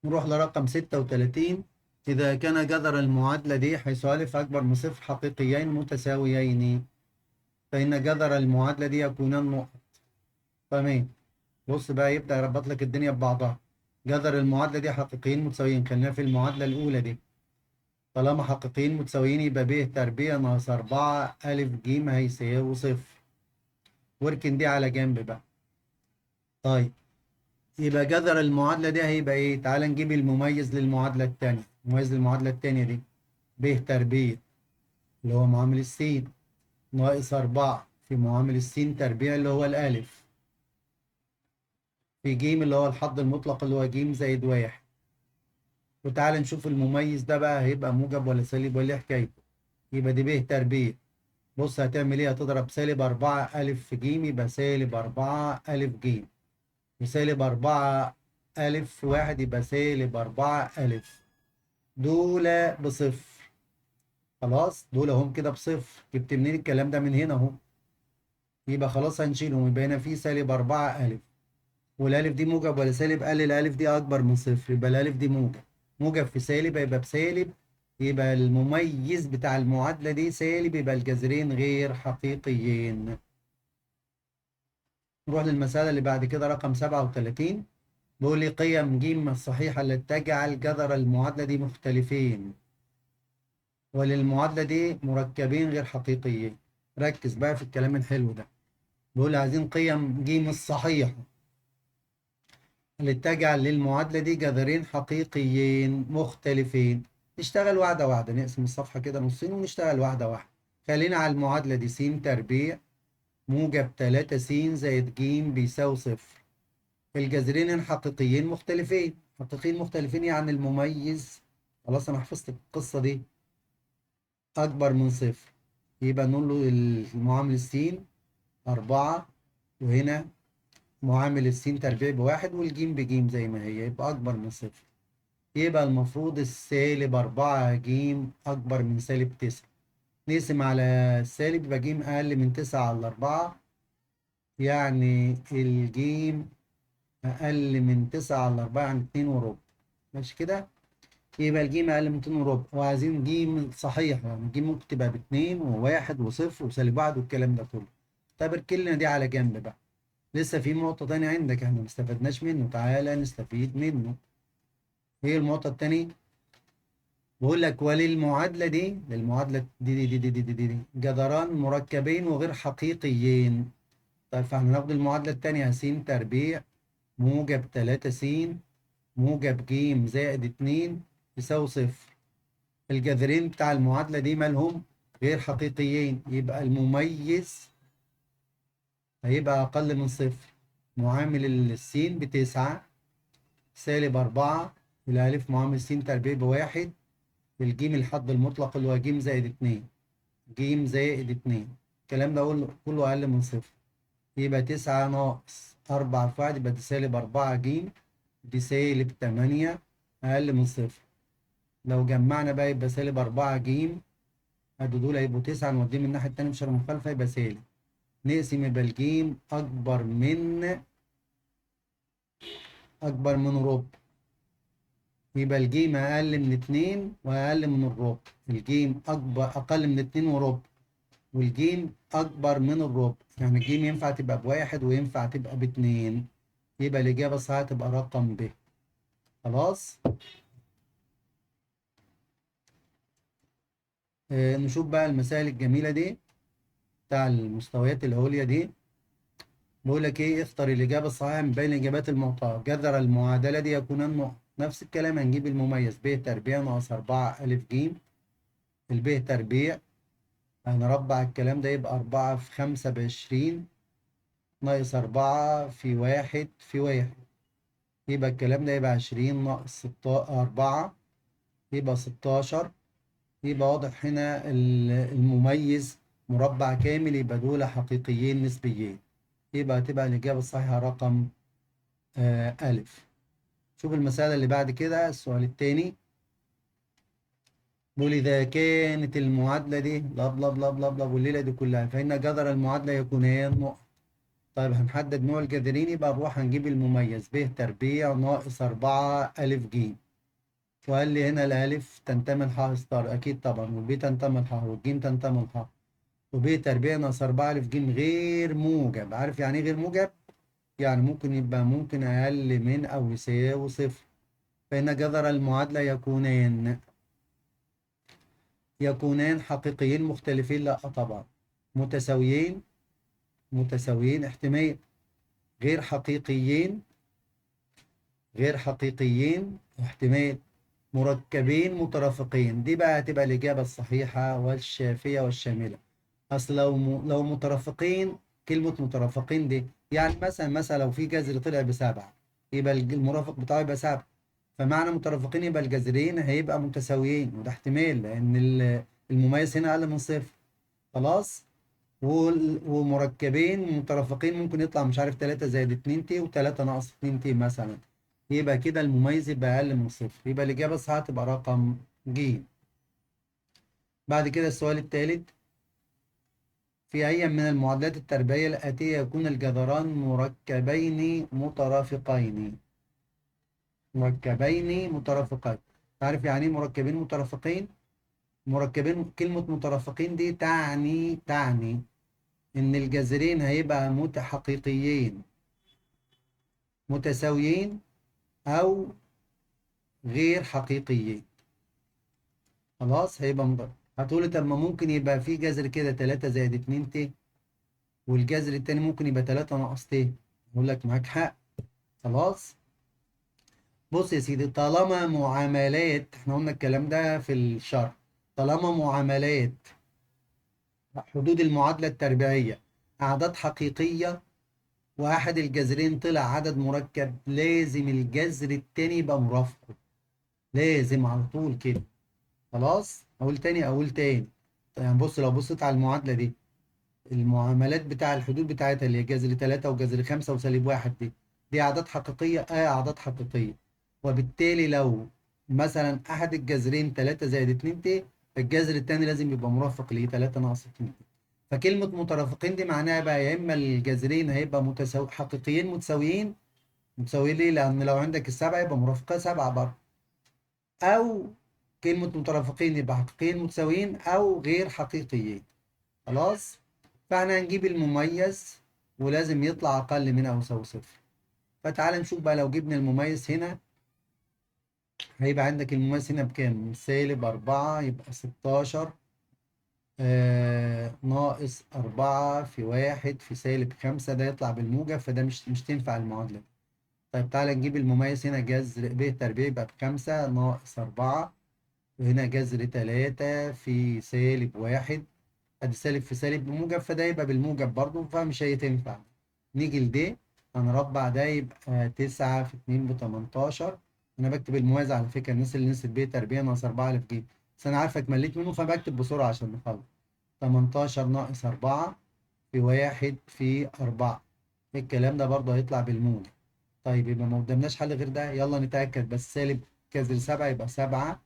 نروح لرقم 36. إذا كان جذر المعادلة دي حيث ألف أكبر من صفر حقيقيين متساويين، فإن جذر المعادلة دي يكونان نقط. تمام، بص بقى يبدأ يربط لك الدنيا ببعضها. جذر المعادلة دي حقيقيين متساويين، خلينا في المعادلة الأولى دي. طالما حقيقيين متساويين يبقى ب تربيع ناقص 4 ألف ج هيساوي صفر، واركن دي على جنب بقى. طيب يبقى جذر المعادلة دي هيبقى إيه؟ تعال نجيب المميز للمعادلة التانية. المميز للمعادلة التانية دي ب تربيع اللي هو معامل السين ناقص 4 في معامل السين تربيع اللي هو الألف في ج اللي هو الحد المطلق اللي هو ج زائد 1. وتعالى نشوف المميز ده بقى هيبقى موجب ولا سالب ولا ايه حكايته. يبقى دي ب تربيع، بص هتعمل ايه؟ هتضرب سالب 4 ألف في ج، يبقى سالب 4 ألف ج، وسالب 4 ألف في 1 يبقى سالب 4 ألف، دول بصفر. خلاص، دول هم كده بصفر. جبت منين الكلام ده؟ من هنا اهو. يبقى خلاص هنشيلهم، يبقى هنا في سالب 4 ألف، والألف دي موجب ولا سالب؟ قال الألف دي أكبر من صفر، يبقى الألف دي موجب، موجب في سالب يبقى بسالب، يبقى المميز بتاع المعادلة دي سالب، يبقى الجذرين غير حقيقيين. نروح للمسألة اللي بعد كده رقم 37. بيقول لي قيم ج الصحيحة التي تجعل جذر المعادلة دي مختلفين وللمعادلة دي مركبين غير حقيقيين. ركز بقى في الكلام الحلو ده. بيقول عايزين قيم ج الصحيحة اللي تجعل للمعادلة دي جذرين حقيقيين مختلفين. نشتغل واحدة واحدة، نقسم الصفحة كده نصين ونشتغل واحدة واحدة. خلينا على المعادلة دي، س تربيع موجب 3 س زائد ج بيساوي صفر. الجذرين الحقيقيين مختلفين، حقيقيين مختلفين يعني المميز، خلاص أنا حفظت القصة دي، أكبر من صفر، يبقى نقول له المعامل السين 4، وهنا معامل السين تربيع بواحد والجيم بجيم زي ما هي، يبقى أكبر من صفر. يبقى المفروض السالب 4 جيم أكبر من سالب 9، نقسم على السالب يبقى جيم أقل من 9 على 4، يعني الجيم أقل من 9 على 4 يعني 2.25. ماشي كده؟ يبقى الجيم أقل من 2.25، وعايزين جيم صحيح، يعني الجيم ممكن تبقى ب2 و1 و0 وسالب 1 والكلام ده كله. طب اركلنا دي على جنب بقى، لسه في نقطة تانية عندك احنا ما استفدناش منه، تعالى نستفيد منه. ايه النقطة التانية؟ بقول لك وللمعادلة دي، للمعادلة دي دي دي دي دي, دي, دي جدران مركبين وغير حقيقيين. طيب فاحنا ناخد المعادلة التانية، س تربيع موجب 3 س موجب ج زائد 2 يساوي صفر. الجذرين بتاع المعادلة دي مالهم؟ غير حقيقيين، يبقى المميز هيبقى أقل من صفر. معامل السين ب9، سالب 4، الألف معامل س تربيع ب1، الجيم الحد المطلق اللي هو ج زائد 2، ج زائد 2، الكلام ده كله أقل من صفر. يبقى 9 ناقص 4 في 1 يبقى دي سالب 4 ج، دي سالب 8 أقل من صفر. لو جمعنا بقى يبقى سالب 4 ج، أدي دول هيبقوا 9، نوديهم الناحية التانية مش مخالفة يبقى سالب. نقسم يبقى الجيم أكبر من ربع، يبقى الجيم أقل من 2 وأقل من الربع. الجيم أقل من 2 وربع، والجيم أكبر من الربع، يعني الجيم ينفع تبقى ب1 وينفع تبقى ب2، يبقى الإجابة الصحيحة تبقى رقم ب. خلاص؟ نشوف بقى المسائل الجميلة دي بتاع المستويات العليا دي. بيقول لك ايه؟ اختر الإجابة الصحيحة من بين الإجابات المعطاة. جذر المعادلة دي يكون النقط. نفس الكلام هنجيب المميز ب تربيع ناقص 4 ألف ج، الب تربيع هنربع الكلام ده يبقى 4 في 5 ب20 ناقص 4 في 1 في 1، يبقى الكلام ده يبقى 20 ناقص 4 يبقى 16. يبقى واضح هنا المميز مربع كامل، يبقى دول حقيقيين نسبيين، يبقى تبقى الإجابة الصحيحة رقم ألف. شوف المسألة اللي بعد كده، السؤال التاني بيقول إذا كانت المعادلة دي بلا بلا بلا بلا بلا والليلة دي كلها فإن جذر المعادلة يكونان نقط. طيب هنحدد نوع الجذرين، يبقى نروح هنجيب المميز ب تربيع ناقص 4 ألف ج، وقال لي هنا الألف تنتمي لح ستار أكيد طبعا، والب تنتمي لح، والجيم تنتمي لح، وب تربيع ناقص 4 ألف ج غير موجب. عارف يعني إيه غير موجب؟ يعني ممكن يبقى ممكن أقل من أو يساوي صفر. فإن جذر المعادلة يكونان حقيقيين مختلفين، لا طبعا، متساويين، متساويين احتمال، غير حقيقيين، غير حقيقيين احتمال، مركبين مترافقين. دي بقى هتبقى الإجابة الصحيحة والشافية والشاملة. أصل لو مترافقين، كلمة مترافقين دي يعني مثلا لو في جذر طلع ب7 يبقى المرافق بتاعه يبقى 7، فمعنى مترافقين يبقى الجذرين هيبقى متساويين، وده احتمال لأن المميز هنا أقل من صفر. خلاص؟ ومركبين مترافقين ممكن يطلع مش عارف 3 زائد 2 ت و3 ناقص 2 ت مثلا، يبقى كده المميز يبقى أقل من صفر، يبقى الإجابة الصحيحة تبقى رقم ج. بعد كده السؤال الثالث، في أي من المعادلات التربيعية الآتية يكون الجذران مركبين مترافقين؟ مركبين مترافقين، عارف يعني ايه مركبين مترافقين؟ مركبين، كلمة مترافقين دي تعني إن الجذرين هيبقى متحقيقيين متساويين أو غير حقيقيين. خلاص؟ هيبقى مترافق. هتقولي طب ما ممكن يبقى في جذر كده 3 زائد 2 ت، والجذر التاني ممكن يبقى 3 ناقص ت، أقول لك معاك حق. خلاص؟ بص يا سيدي، طالما معاملات، احنا قلنا الكلام ده في الشرح، طالما معاملات حدود المعادلة التربيعية أعداد حقيقية وأحد الجذرين طلع عدد مركب، لازم الجذر التاني يبقى مرافقه، لازم على طول كده. خلاص؟ أقول تاني. يعني بص، لو بصيت على المعادلة دي، المعاملات بتاع الحدود بتاعتها اللي هي جذر 3 وجذر 5 وسالب 1، دي أعداد حقيقية، أعداد حقيقية، وبالتالي لو مثلا أحد الجذرين 3 زائد 2 ت، الجذر التاني لازم يبقى مرافق ليه 3 ناقص 2 ت. فكلمة مترافقين دي معناها بقى يا إما الجذرين هيبقى حقيقيين متساويين، متساويين ليه؟ لأن لو عندك السبعة يبقى مرافقة 7 برضه، أو كلمة مترافقين يبقى حقيقيين متساويين أو غير حقيقيين. خلاص؟ فاحنا هنجيب المميز ولازم يطلع أقل من أو يساوي صفر. فتعال نشوف بقى لو جبنا المميز هنا، هيبقى عندك المميز هنا بكام؟ سالب 4 يبقى 16 ناقص 4 في 1 في سالب 5، ده يطلع بالموجب، فده مش تنفع المعادلة. طيب تعالى نجيب المميز هنا، جذر ب تربيع يبقى ب5 ناقص 4، وهنا جذر 3 في سالب 1، ادي سالب في سالب بموجب، فده يبقى بالموجب برضه، فمش هتنفع. نيجي لدي هنربع ده يبقى 9 في 2 ب18. أنا بكتب الموازي على فكرة، الناس اللي نسيت ب تربيع ناقص 4 ألف ج، بس أنا عارفك مليت منه فبكتب بسرعة عشان نخلص. 18 ناقص 4 في 1 في 4، الكلام ده برضه هيطلع بالموجب. طيب يبقى ما قدامناش حل غير ده، يلا نتأكد. بس سالب جذر 7 يبقى 7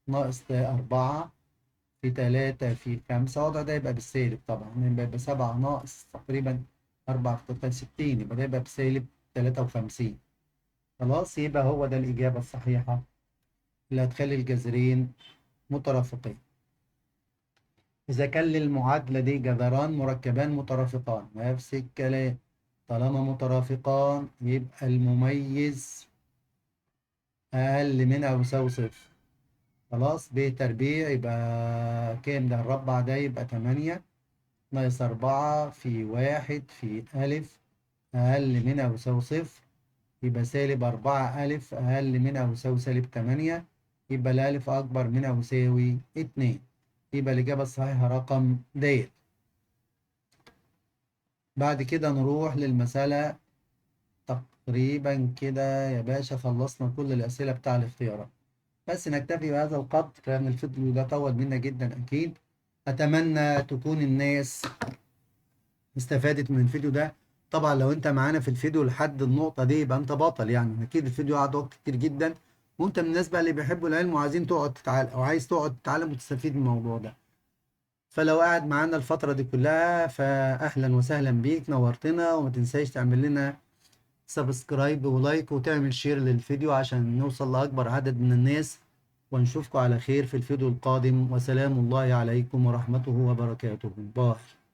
ناقص 4 في 3 في 5، وضع ده يبقى بالسالب طبعا، يبقى 7 ناقص تقريبا 4 في 3 60، يبقى ده يبقى بسالب 53. خلاص يبقى هو ده الإجابة الصحيحة اللي هتخلي الجذرين مترافقين. إذا كان للمعادلة دي جذران مركبان مترافقان، نفس الكلام، طالما مترافقان يبقى المميز أقل من أو يساوي صفر. خلاص ب تربيع يبقى كام ده؟ الربع ده يبقى 8 ناقص 4 في 1 في ألف أقل من أو يساوي صفر، يبقى سالب 4 ألف أقل من أو يساوي سالب 8، يبقى الألف أكبر من أو يساوي 2. يبقى الإجابة الصحيحة رقم د. بعد كده نروح للمسألة تقريبا كده يا باشا، خلصنا كل الأسئلة بتاع الاختيارات، بس نكتفي بهذا القدر لأن الفيديو ده طول منا جدا أكيد. أتمنى تكون الناس استفادت من الفيديو ده. طبعا لو أنت معانا في الفيديو لحد النقطة دي يبقى أنت بطل، يعني أكيد الفيديو قعد وقت كتير جدا، وأنت من الناس بقى اللي بيحبوا العلم وعايزين تقعد تتعلم أو عايز تقعد تتعلم وتستفيد من الموضوع ده. فلو قاعد معانا الفترة دي كلها فأهلا وسهلا بيك، نورتنا، وما تنساش تعمل لنا subscribe و like وتعمل share للفيديو عشان نوصل لأكبر عدد من الناس، ونشوفكم على خير في الفيديو القادم، وسلام الله عليكم ورحمته وبركاته. bye.